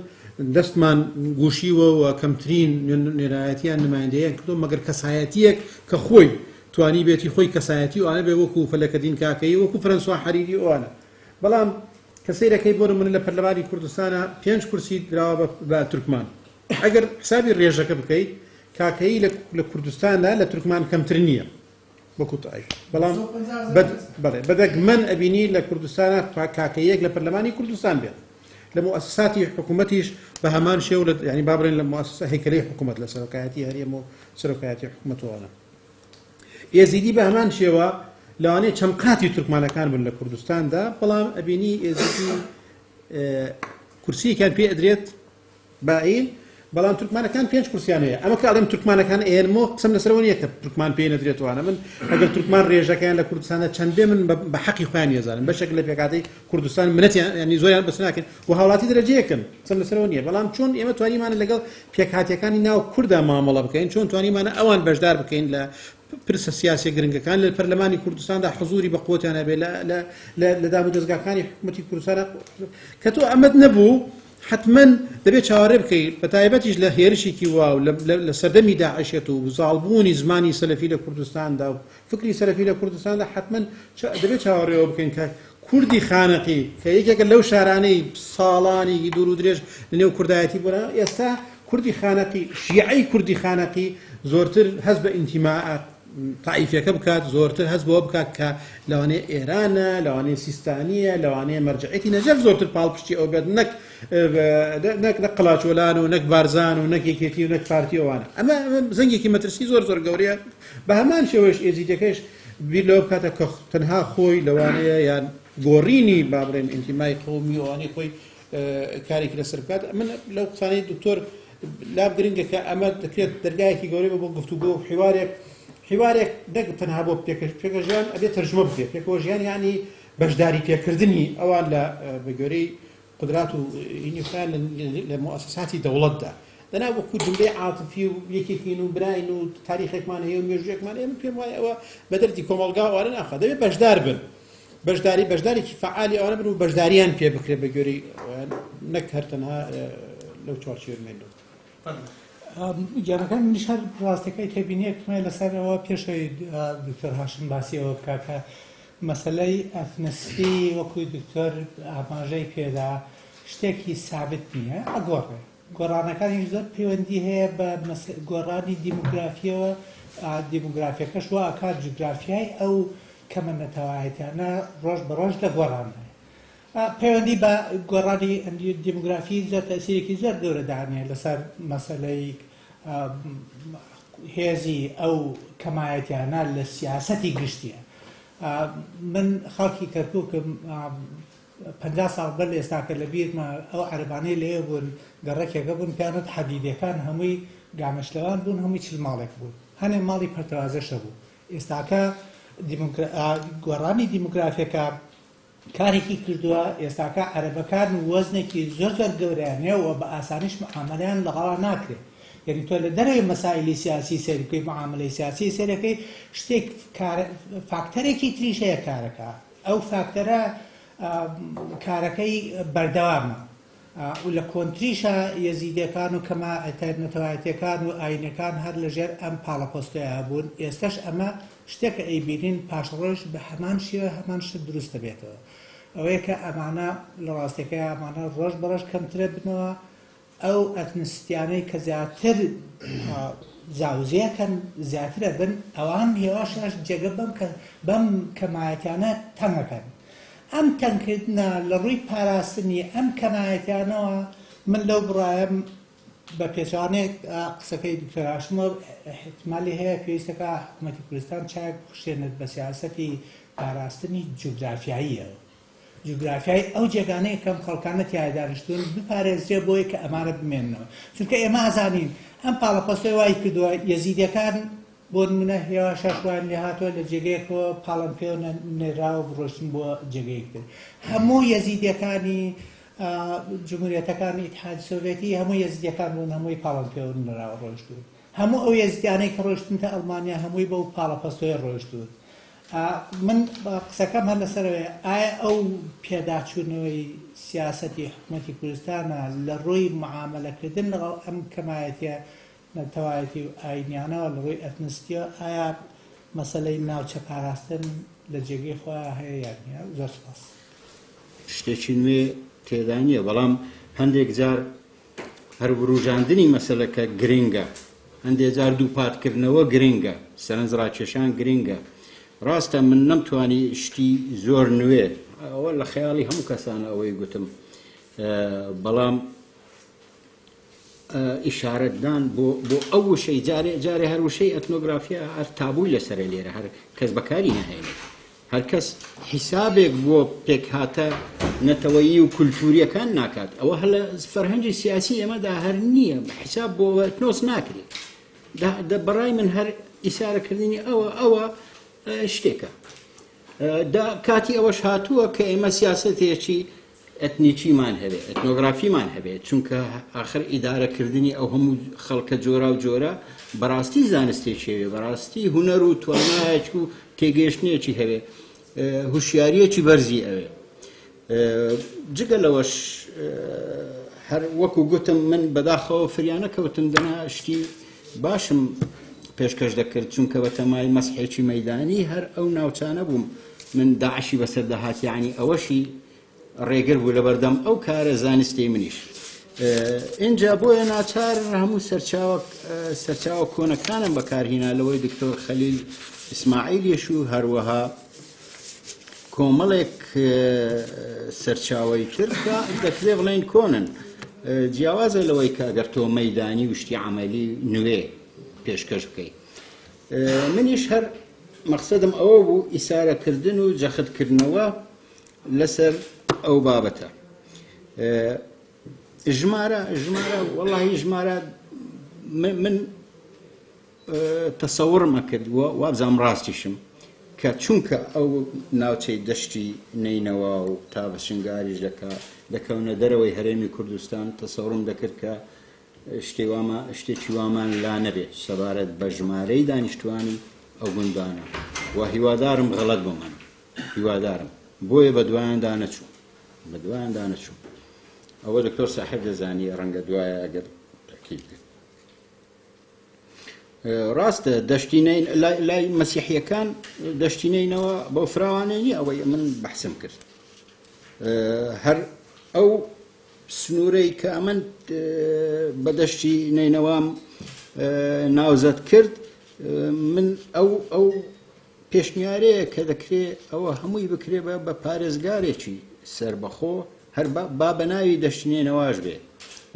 دەستمان گوشیوە و کەمترین نوێنەرایەتیان نمایندەیان کردو، مەگەر کەسایەتیەک کە خۆی توانی بێتی خۆی کەسایەتی ئەوانە بێ، وەکو فەلەکەدین کاکەیی، وەکو فرەنسوا حەریری ئەوانە. بەڵام کە سەیرەکەی بۆ نمونە لە پەرلەمانی کوردستانە 5 کورسی دراوە بە تورکمان. ئەگەر حسابی ڕێژەکە بکەیت کاکەیی لە کوردستاندا لە تورکمان کەمتر نییە وەکو تایف. بەڵام بەڵێ بەدەگمەن ئەبینی لە کوردستانە کاکەیەک لە پەرلەمانی کوردستان بێت. لە مؤسساتی حکوومەتیش بە هەمان شێوە یعنی با بڵێن لە مؤسسە هەیکەلەی حکوومەت لە سەرۆکایەتی هەرێم و سەرۆکایەتی حکوومەتەوەنە. ئێزیدی بە هەمان شێوە لەوانەیە چەند قاتی تورکمانەکان بن لە کوردستاندا، بەڵام ئەبینی ئێزیدی کورسیەکیان پێ ئەدرێت بائیل، بەڵام تورکمانەکان 5 کورسیان هەیە. ئەمە کە ئەڵێم تورکمانەکان ئێنمۆ قسەم لەسەرەوە نییە کە تورکمان پێ نەدرێتوانە. من ئەگەر تورکمان ڕێژەکەیان لە کوردستاندا چەند بێ من بە حەقی خۆیان نیەزانم. بەشێک لە پێکهاتەی کوردستان منەتیان یعنی زۆریان بەس ناکەن و هاوڵاتی دەرەجەیەکن، قسەم لەسەرەوە نییە. بەڵام چۆن ئێمە توانیمانە لەگەڵ پێکهاتیەکانی ناو کووردا مامەڵە بکەین، چۆن توانیمانە ئەوان بەشدار بکەین لە پرسە سیاسیە گرنگەکان لە پەرلەمانی کوردستاندا حزوری بە قوتیان هەبێ لە دام و دەزگاکانی حکوومەتی کوردستان. کە تۆ ئەمەت نەبوو حتما دەبێت چاوەڕێ بکەیت، بە تایبەتیش لە هێرشێکی واو لە سەردەمی داعشێت و زاڵبوونی زمانی سەلەفی لە کوردستاندا و فکری سەلەفی لە کوردستاندا، حتما دەبێت چاوەڕێەوە بکەین کە کوردی خانەقی کە یەکێکە لەو شارانەی ساڵانی دوور و درێژ لەنێو کوردایەتی بووە، ئێستا کوردی خانەقی، شیعەی کوردی خانەقی زۆرتر هەست بە ئینتیما تائیفیەکە بکات، زۆرتر هەست بەوە بکات کە لەوانەیە ئێرانە، لەوانەیە سیستانیە، لەوانەیە مەرجعیەتی نەجەف زۆرتر پاڵپشتی ئەو بێت، نەک قەلاچۆلان و نەک بارزان و نەک یەکێتی و نەک پارتی ئەوانە. ئەمە زەنگێکی مەترسی زۆر زۆر گەورەیە. بە هەمان شێوەش ئێزیدیەکەش بیر لەوە بکاتە کە تەنها خۆی لەوانەیە یان گۆڕینی با بڵێن ئینتیمای قەومی ئەوانەی خۆی کارێکی لەسەر بکات. من لەو قسانەی دکتۆر لام گرنگە کە ئەمە دەکرێت دەرگایەکی گەورەی بۆ گفتوگۆ و حیوارێک نەک تەنها بۆ پێکە ژیان ئەبێت تەرجمە بکرێت. پێکەوە ژیان یعنی بەشداری پێکردنی ئەوان لە بە گوێرەی قودرات و هینی خۆیان لە موئەسەساتی دەوڵەتدا دەنا وەکو جوملەی عاتفی و یەکێکین و براین و تاریخێکمان هەیە و مێژوویەکمان هەیە من پێم وایە ئەوە بە دەردی کۆمەڵگا ئەوانە ناخوا دەبێت بەشدار بن بەشداری بەشدارێکی فعالی ئەوانە بن و بەشداریان پێ بکرێت بە گوێرەی نەک هەر تەنها لەو چوارچێوە بمێننەوە. گیانەکان منیش هەر ڕاستەکەی تێبینیەکم هەیە لەسەر ئەوە پێشەوەی دکتۆر هاشم باسی ئەوە بکا کە مەسەلەی ئەثنستی وەکو دکتۆر ئاماژەی پێدا شتێکی سابت نییە ئەگۆڕێ گۆڕانەکانیش زۆر پەیوەندی هەیە بە گۆڕانی دیموگرافیەوە دیموگرافیەکەش وا ئەکات جوگرافیای ئەو کەمە نەتەوایەتیانە ڕۆژ بە ڕۆژ لە گۆڕاندایە پەیوەندی بە گۆڕانی دیموگرافی زۆر تەسیرێکی زۆر گەورە دانێ لەسەر مەسەلەی هێزی ئەو کەمایەتیانە لە سیاسەتی گشتیە. من خەڵکی کەرکوکم 50 ساڵ بەر لە ئێستاکە لە بیرمە ئەو عەرەبانەی لەوێ بوون گەڕەکێکە بوون پیانوت حەدیدەکان هەمووی گامەشلەوان بوون هەمووی 40 ماڵێک بوون هەنێ ماڵی پەرتەوازەشە بوو ئێستاکە گۆڕانی دیموگرافیەکە کارێکی کردووە ئێستاکە عەرەبەکان وەزنێکی زۆر زۆر گەورەیان هەیە و بە ئاسانیش معامەلەیان لەگەڵا ناکرێت یعنی تۆ لە دەرەوەی مەسائلی سیاسی سەیر بکەی معامەلەی سیاسی سەیرەکەی شتێک فاکتەرێکی تریش هەیە کارەکە ئەو فاکتەرە کارەکەی بەردەوامە و لە کۆنتریشا یەزیدیەکان و کەمە نەتەوایەتیەکان و ئاینەکان هەر لە ژێر ئەم پاڵەپۆستۆیا بوون، ئێستەش ئەمە شتێکە ئەیبینین پاشەڕۆژ بە هەمان شێوە هەمان شت دروست دەبێتەوە. ئەوەیە کە ئەمانە لە ڕاستیەکەیا ئەمانە ڕۆژ بە ڕۆژ کەمترە بنەوە، ئەو ئەتنسیتیانەی کە زیاتر زاوزێکەن زیاترە بن ئەوان هێواش هێواش جێگە بەم بەم کەمایەتیانە تەنگەکەن. ئەم تەنگکردنە لە ڕووی پاراستنی ئەم کەمایەتیانەوە من لەو بڕایەم بە پێچەوانەی قسەکەی دکتۆر هاشمەوە ئیحتمالی هەیە پێویستەکە حکوومەتی کوردستان چاک بخشێنێت بە سیاسەتی پاراستنی جوگرافیاییەوە جوگرافیای ئەو جێگانەی کەم خەڵکانە تیایا دانیشتوون بپارێزرێ بۆی کە ئەمانە بمێننەوە چونکە ئێمە ئەزانین ئەم پاڵەپەستۆی وای کردووە یەزیدەکان بۆ نمونە هێواش هێواش وایان لێهاتووە لە جێگەیەکەوە پاڵان پێوە نێراوە بڕۆشتن بۆ جێگەیەک تر هەموو یەزیدیەکانی جمهوریەتەکانی ئیتحادی سۆڤێتی هەموو یەزیدیەکان بوون هەمووی پاڵان پێوە نراوە ڕۆیشتوون هەموو ئەو یەزیدیانەی کە ڕۆیشتنتە ئەڵمانیا هەمووی بەو پاڵەپەستۆیە ڕۆیشتوون من قسەکەم هەر لەسەرەوەیە ئایا ئەو پێداچوونەوەی سیاسەتی حکوومەتی کوردستانە لە ڕووی معامەلەکردن لەگەڵ ئەم کەمایەتیە نەتەوایەتی و ئاینیانەوە لە ڕووی ئەتنستیەوە ئایا مەسەلەی ناوچە پاراستن لە جێگەی خۆیا هەیە یان نیە؟ زۆر سوپاس. شتێکی نوێ تێدا نییە بەڵام هەندێک جار هەر وروژاندنی مەسەلەکە گرنگە هەندێک جار دووپاتکردنەوە گرنگە سەرنج ڕاکێشان گرنگە ڕاستە من نەمتوانی شتی زۆر نوێ ئەوە لە خەیاڵی هەموو کەسانە ئەوەی گوتم بەڵام ئیشارەتدان بۆ بۆ ئەو وشەی جارێ جارێ هەر وشەی ئەتنۆگرافیا هەر تابووی لەسەرە لێرە هەر کەس بەکاری ناهێنێت هەر کەس حیسابێک بۆ پێکهاتە نەتەوەیی و کولتوریەکان ناکات ئەوە هەر لە فەرهەنگی سیاسی ئێمەدا هەر نییە حیساب بۆ ئەتنۆس ناکرێت بەڕای من هەر ئیشارەکردنی ئەوە ئەوە شتێکە دا کاتی ئەوەش هاتووە کە ئێمە سیاسەتێکی ئەتنیکیمان هەبێ، ئەتنۆگرافیمان هەبێ، چونکە ئاخر ئیدارەکردنی ئەو هەموو خەڵکە جۆراو جۆرە بەڕاستی زانستێکی هەوێ، بەڕاستی هونەر و توانایەک و تێگەیشتنێکی هەوێ، هوشیاریەکی بەرزی ئەوێ. جگە لەوەش هەر وەکو گوتم من بەداخەوە فریا نەکەوتم دەنا شتی باشم پێشکەش دەکرد چونکە بە تەمای مەسحێکی مەدانی هەر ئەو ناوچانە بووم من داعشی بەسەر دەهات یعنی ئەوەشی ڕێگر بوو لەبەردەم ئەو کارە زانستی منیش ئینجا بۆیە ناچار هەموو سەرچاوە سەرچاوە کۆنەکانم بەکارهینا لەوەی دکتۆر خەلیل ئیسماعیلیش و هەروەها کۆمەڵێک سەرچاوەی تر کە دەکرێ بڵێن کۆنن جیاوازە لەوەی کە ئەگەر تۆ مەدانی و شتی عملی نوێ پێشکەش بکەیت منیش هەر مەقسەدم ئەوە بوو ئیسارەکردن و جەختکردنەوە لەسەر ئەو بابەتە ژمارە ژمارە وەڵی ژمارە من تەسەوڕم ئەکرد و وابزانم ڕاستیشم کە چونکە ئەو ناوچەی دەشتی نەینەوا و تا بە شنگاریش دەکا دەکەونە دەرەوەی هەرێمی کوردستان، تەسەوڕم دەکرد کە شتێ واما شتێکی وامان لا نەبێ سەبارەت بە ژمارەی دانیشتوانی ئەو گوندانە و هیوادارم غەڵەت بووم من هیوادارم بۆیە بە دوایاندا نەچووم بە دوایاندا نەچووم ئەوە دکتۆر ساحب دەزانی ڕەنگە دوایە ئەگەر تەکید کرد ڕاستە دەشتی لای مەسیحیەکان دەشتی نەینەوە بەو فراوانە نیە ئەوەی من بەحسم کرد هەر ئەو سنوورەی کە ئەمن بە دەشتی نەینەوام ناوزەد کرد من ئەو ئەو پێشنیارەیە کە دەکرێ ئەوە هەمووی بکرێ بە بە پارێزگارێکی سەربەخۆ هەر با بە ناوی دەشتی نەینەواش بێ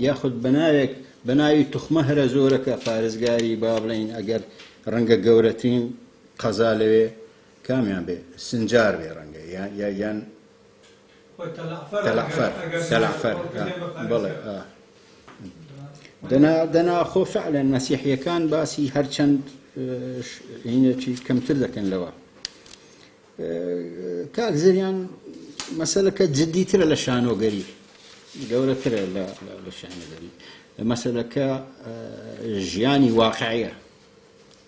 یاخود بە ناوێک بە ناوی توخمە هەرە زۆرەکە پارێزگاری با بڵێین ئەگەر ڕەنگە گەورەترین قەزا لەوێ کامیان بێ سنجار بێ ڕەنگە یان تەلەعفەر تەلەعفەر بەڵێ دەنا دەنا خۆ فعلەن مەسیحیەکان باسی هەرچەند هینێکی کەمتر دەکەن لەوە کاک زریان مەسەلەکە جدیترە لە شانۆگەری گەورەترە لە شانۆگەری مەسەلەکە ژیانی واقعیە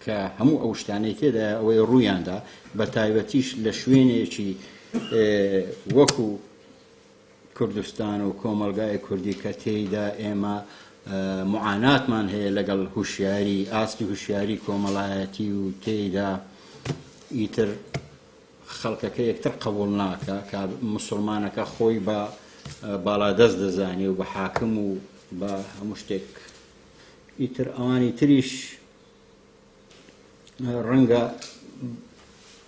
کە هەموو ئەو شتانەی تێدا ئەوەی ڕوویاندا بە تایبەتیش لە شوێنێکی وەکو کوردستان و کۆمەڵگای کوردی کە تێیدا ئێمە معاناتمان هەیە لەگەڵ هوشیاری ئاستی هوشیاری کۆمەڵایەتی و تێیدا ئیتر خەڵکەکە یەکتر قبول ناکە کە مسلمانەکە خۆی بە باڵادەست دەزانی و بە حاکم و بە هەموو شتێک ئیتر ئەوانی تریش ڕەنگە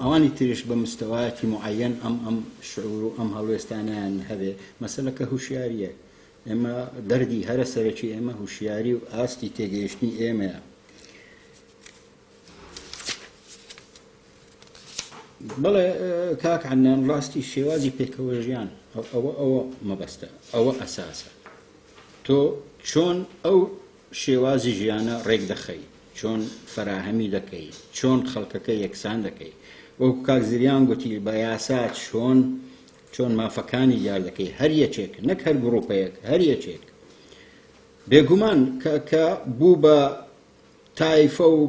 ئەوانی تریش بە مستەوایەکی معەن ئەم ئەم شعور و ئەم هەڵوێستانیان هەبێ. مەسەلەکە هوشیاریە. ئێمە دەردی هەرە سەرەکی ئێمە هوشیاری و ئاستی تێگەیشتنی ئێمەیە. بەڵێ کاک عەدنان ڕاستی شێوازی پێکەوە ژیان ئەوە ئەوە مەبەستە ئەوە ئەساسە تۆ چۆن ئەو شێوازی ژیانە ڕێک دەخەی، چۆن فەراهەمی دەکەی، چۆن خەڵکەکە یەکسان دەکەی، وەکو کاک زریان گوتی بە یاسا چۆن چۆن مافەکانی دیار دەکەی، هەر یەکێک نەک هەر گروپەیەک، هەر یەکێک. بێگومان کە کە بوو بە تایفە و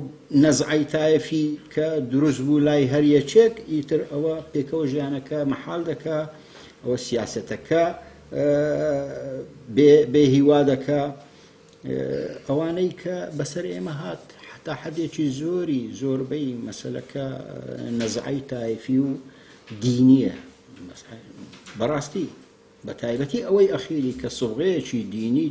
نەزعەی تایفی کە دروست بوو لای هەر یەکێک، ئیتر ئەوە پێکەوە ژیانەکە مەحال دەکا، ئەوە سیاسەتەکە بێ بێ هیوا دەکا. ئەوانەی کە بەسەر ئێمە هات حتا حدێکی زۆری زۆربەی مەسەلەکە نەزعی تایفی و دینیە بەڕاستی بە تایبەتی ئەوەی ئەخیری کە سوغەیەکی دینی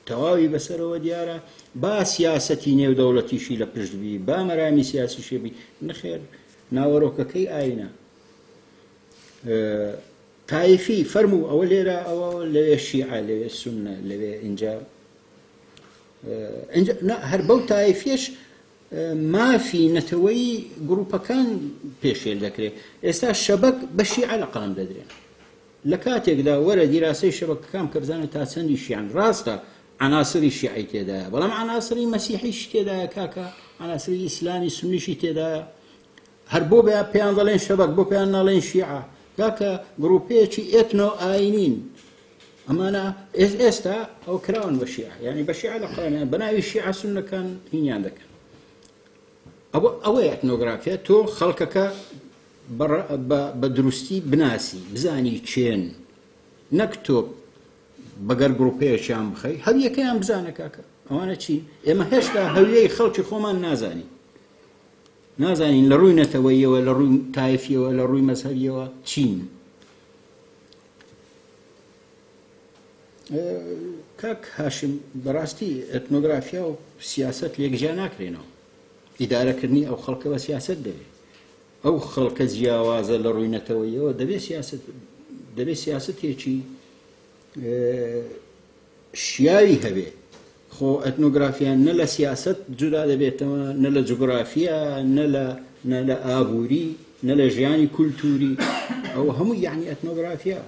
تەواوی بەسەرەوە دیارە با سیاسەتی نێودەوڵەتیشی لە پشت بی با مەرامی سیاسیشێ بی نەخێر ناوەرۆکەکەی ئاینە تایفی فەرموو ئەوە لێرە ئەوە لەوێ شیعە لەوێ سوننە لەوێ ئینجا ئینجا نا هەر بەو تایفیەش مافی نەتەوەی گروپەکان پێشێل دەکرێت ئێستا شەبەک بە شیعە لە قەڵەم دەدرێن لە کاتێکدا وەرە دیراسەی شەبەکەکان کە بزانە تا چەندی شیعن ڕاستە عناصری شیعی تێدایە بەڵام عناصری مەسیحیش تێدایە کاکە عناصری ئیسلامی سونیشی تێدایە هەر بۆ بە پێیان دەڵێن شەبەک بۆ پێیان ناڵێن شیعە کاکە گروپەیەکی ئێتنۆ ئاینین ئەمانە ئێس ئێستا ئەو کراون بە شیعە یعنی بە شیعە لە قەڵەمیان بە ناوی شیعە سوننەکان هینیان دەکەن ئەوە ئەوەیە ئەتنۆگرافیا تۆ خەڵکەکە بە دروستی بناسی بزانی چێن نەک تۆ بەگەر گروپەیەکیان بخەی هەویەکەیان بزانە کاکە ئەوانە چین ئێمە هێشتا هەویەی خەڵکی خۆمان نازانین نازانین لە ڕووی نەتەوەییەوە، لە ڕووی تایفیەوە، لە ڕووی مەزهەبیەوە چین. کاک هاشم بەڕاستی ئەتنۆگرافیا و سیاسەت لێک جیا ناکرێنەوە. ئیدارەکردنی ئەو خەڵکە بە سیاسەت دەبێت. ئەو خەڵکە جیاوازە لە ڕووی نەتەوەیەوە دەبێت سیاسەت دەبێت سیاسەتێکی شیاوی هەبێ. خۆ ئەتنۆگرافیا نە لە سیاسەت جودا دەبێتەوە، نە لە جوگرافیا، نە لە نە لە ئابووری، نە لە ژیانی کولتووری. ئەوە هەمووی یەعنی ئەتنۆگرافیا.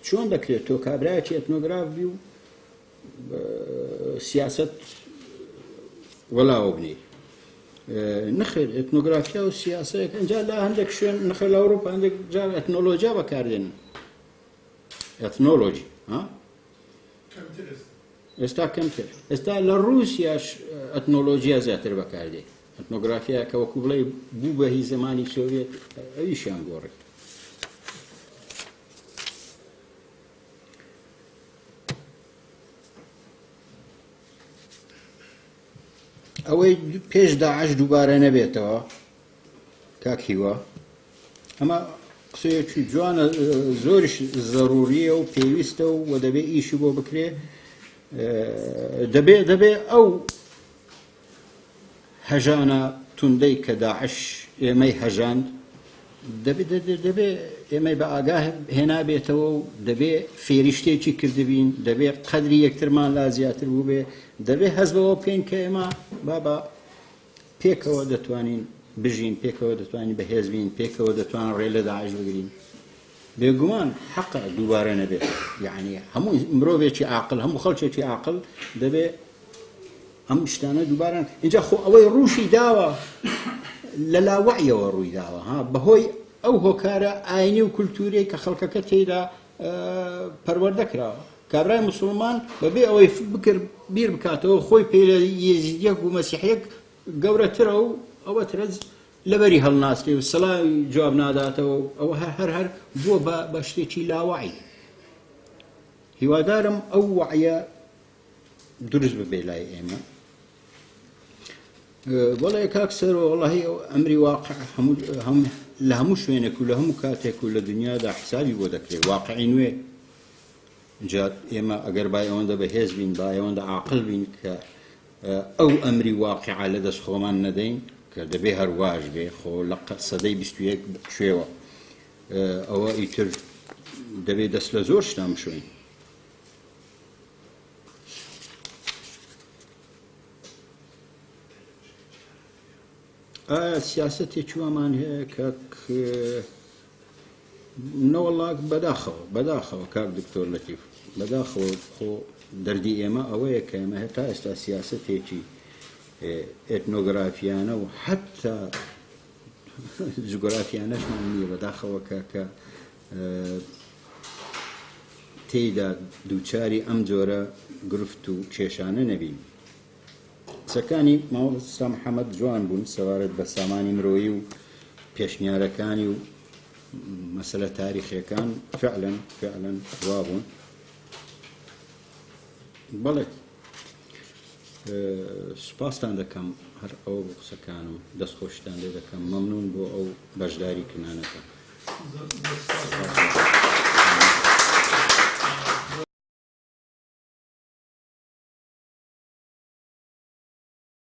چۆن دەکرێت تۆ کابرایەکی ئەتنۆگراف بی و سیاسەت وەلاوە بنێی؟ نەخێر ئێتنۆگرافیا و سیاسەیەک ئینجا لە هەندێک شوێن نەخێر لە ئەوروپا هەندێک جار ئەتنۆلۆژیا بەکاردێنن ئەتنۆلۆژی ها ئێستا کەمتر ئێستا لە ڕووسیاش ئەتنۆلۆژیا زیاتر بەکاردێ ئەتنۆگرافیا کە وەکو بڵێ بوو بە هی زمانی سۆڤێت ئەویشیان گۆڕی ئەوەی پێش داعش دووبارە نەبێتەوە کاک هیوا ئەمە قسەیەکی جوانە زۆریش زەروریە و پێویستە و وە دەبێ ئیشی بۆ بکرێ دەبێ دەبێ ئەو هەژانە توندەی کە داعش ئێمەی هەژاند دەبێ دەبێ ئێمەی بە ئاگا هێنابێتەوە و دەبێ فێری شتێکی کردبین دەبێ قەدری یەکترمان لا زیاتر بووبێ دەبێ هەست بەوە بکەین کە ئێمە بابا پێکەوە دەتوانین بژین پێکەوە دەتوانین بەهێز بین پێکەوە دەتوان ڕێ لە داعش بگرین بێگومان حەقە دووبارە نەبێت یعنی هەموو مرۆڤێکی عاقل هەموو خەڵکێکی عاقل دەبێ ئەم شتانە دووبارە اینجا خۆ ئەوەی ڕووشی داوە لە لاوەعیەوە ڕووی داوە ها بەهۆی ئەو هۆکارە ئاینی و کولتوریەی کە خەڵکەکە تێیدا پەروەردە کراوە کابرای مسلمان بەبێ ئەوەی بکر بیر بکاتەوە خۆی پێ لە یەزیدیەک و مەسیحیەک گەورەترە و ئەوە ترەز لەبەری هەڵناسرێ و سەلامی جواب ناداتەوە ئەوە هەر هەر هەر بووە بە شتێکی لاوەعی هیوادارم ئەو وەعیە دروست ببێ لای ئێمە بەڵێ کاک سەرۆ وەڵاهی ئەو ئەمری واقع هەموو هەم لە هەموو شوێنێک و لە هەموو کاتێک و لە دنیادا حسابی بۆ دەکرێت واقعی نوێ جا ئێمە ئەگەر بای ئەوەندە بەهێز بین با ئەوەندە عاقل بین کە ئەو ئەمری واقعە لە دەست خۆمان نەدەین کە دەبێ هەرواش بێ خۆ لە سەدەی 21 کوێوە ئەوە ئیتر دەبێ دەست لە زۆر شتان بشوین ئایا سیاسەتێکی وامان هەیە کاک نەوەڵا بەداخەوە بەداخەوە کاک دکتۆر لەتیف بەداخەوە خۆ دەردی ئێمە ئەوەیە کە ئێمە هەتا ئێستا سیاسەتێکی ئێتنۆگرافیانە و حتا جوگرافیانەشمان نییە بەداخەوە کە کە تێیدا دووچاری ئەم جۆرە گرفت و کێشانە نەبین. قسەکانی مامۆستا محەمەد جوان بوون سەبارەت بە سامانی مرۆیی و پێشنیارەکانی و مەسەلە تاریخیەکان فعلا فعلا وابوون. بەڵێ سوپاستان دەکەم هەر ئەوە بۆ قسەکانم دەستخۆشتان لێ دەکەم مەمنون بۆ ئەو بەشداری کردنانەتان. زۆر سوپاس.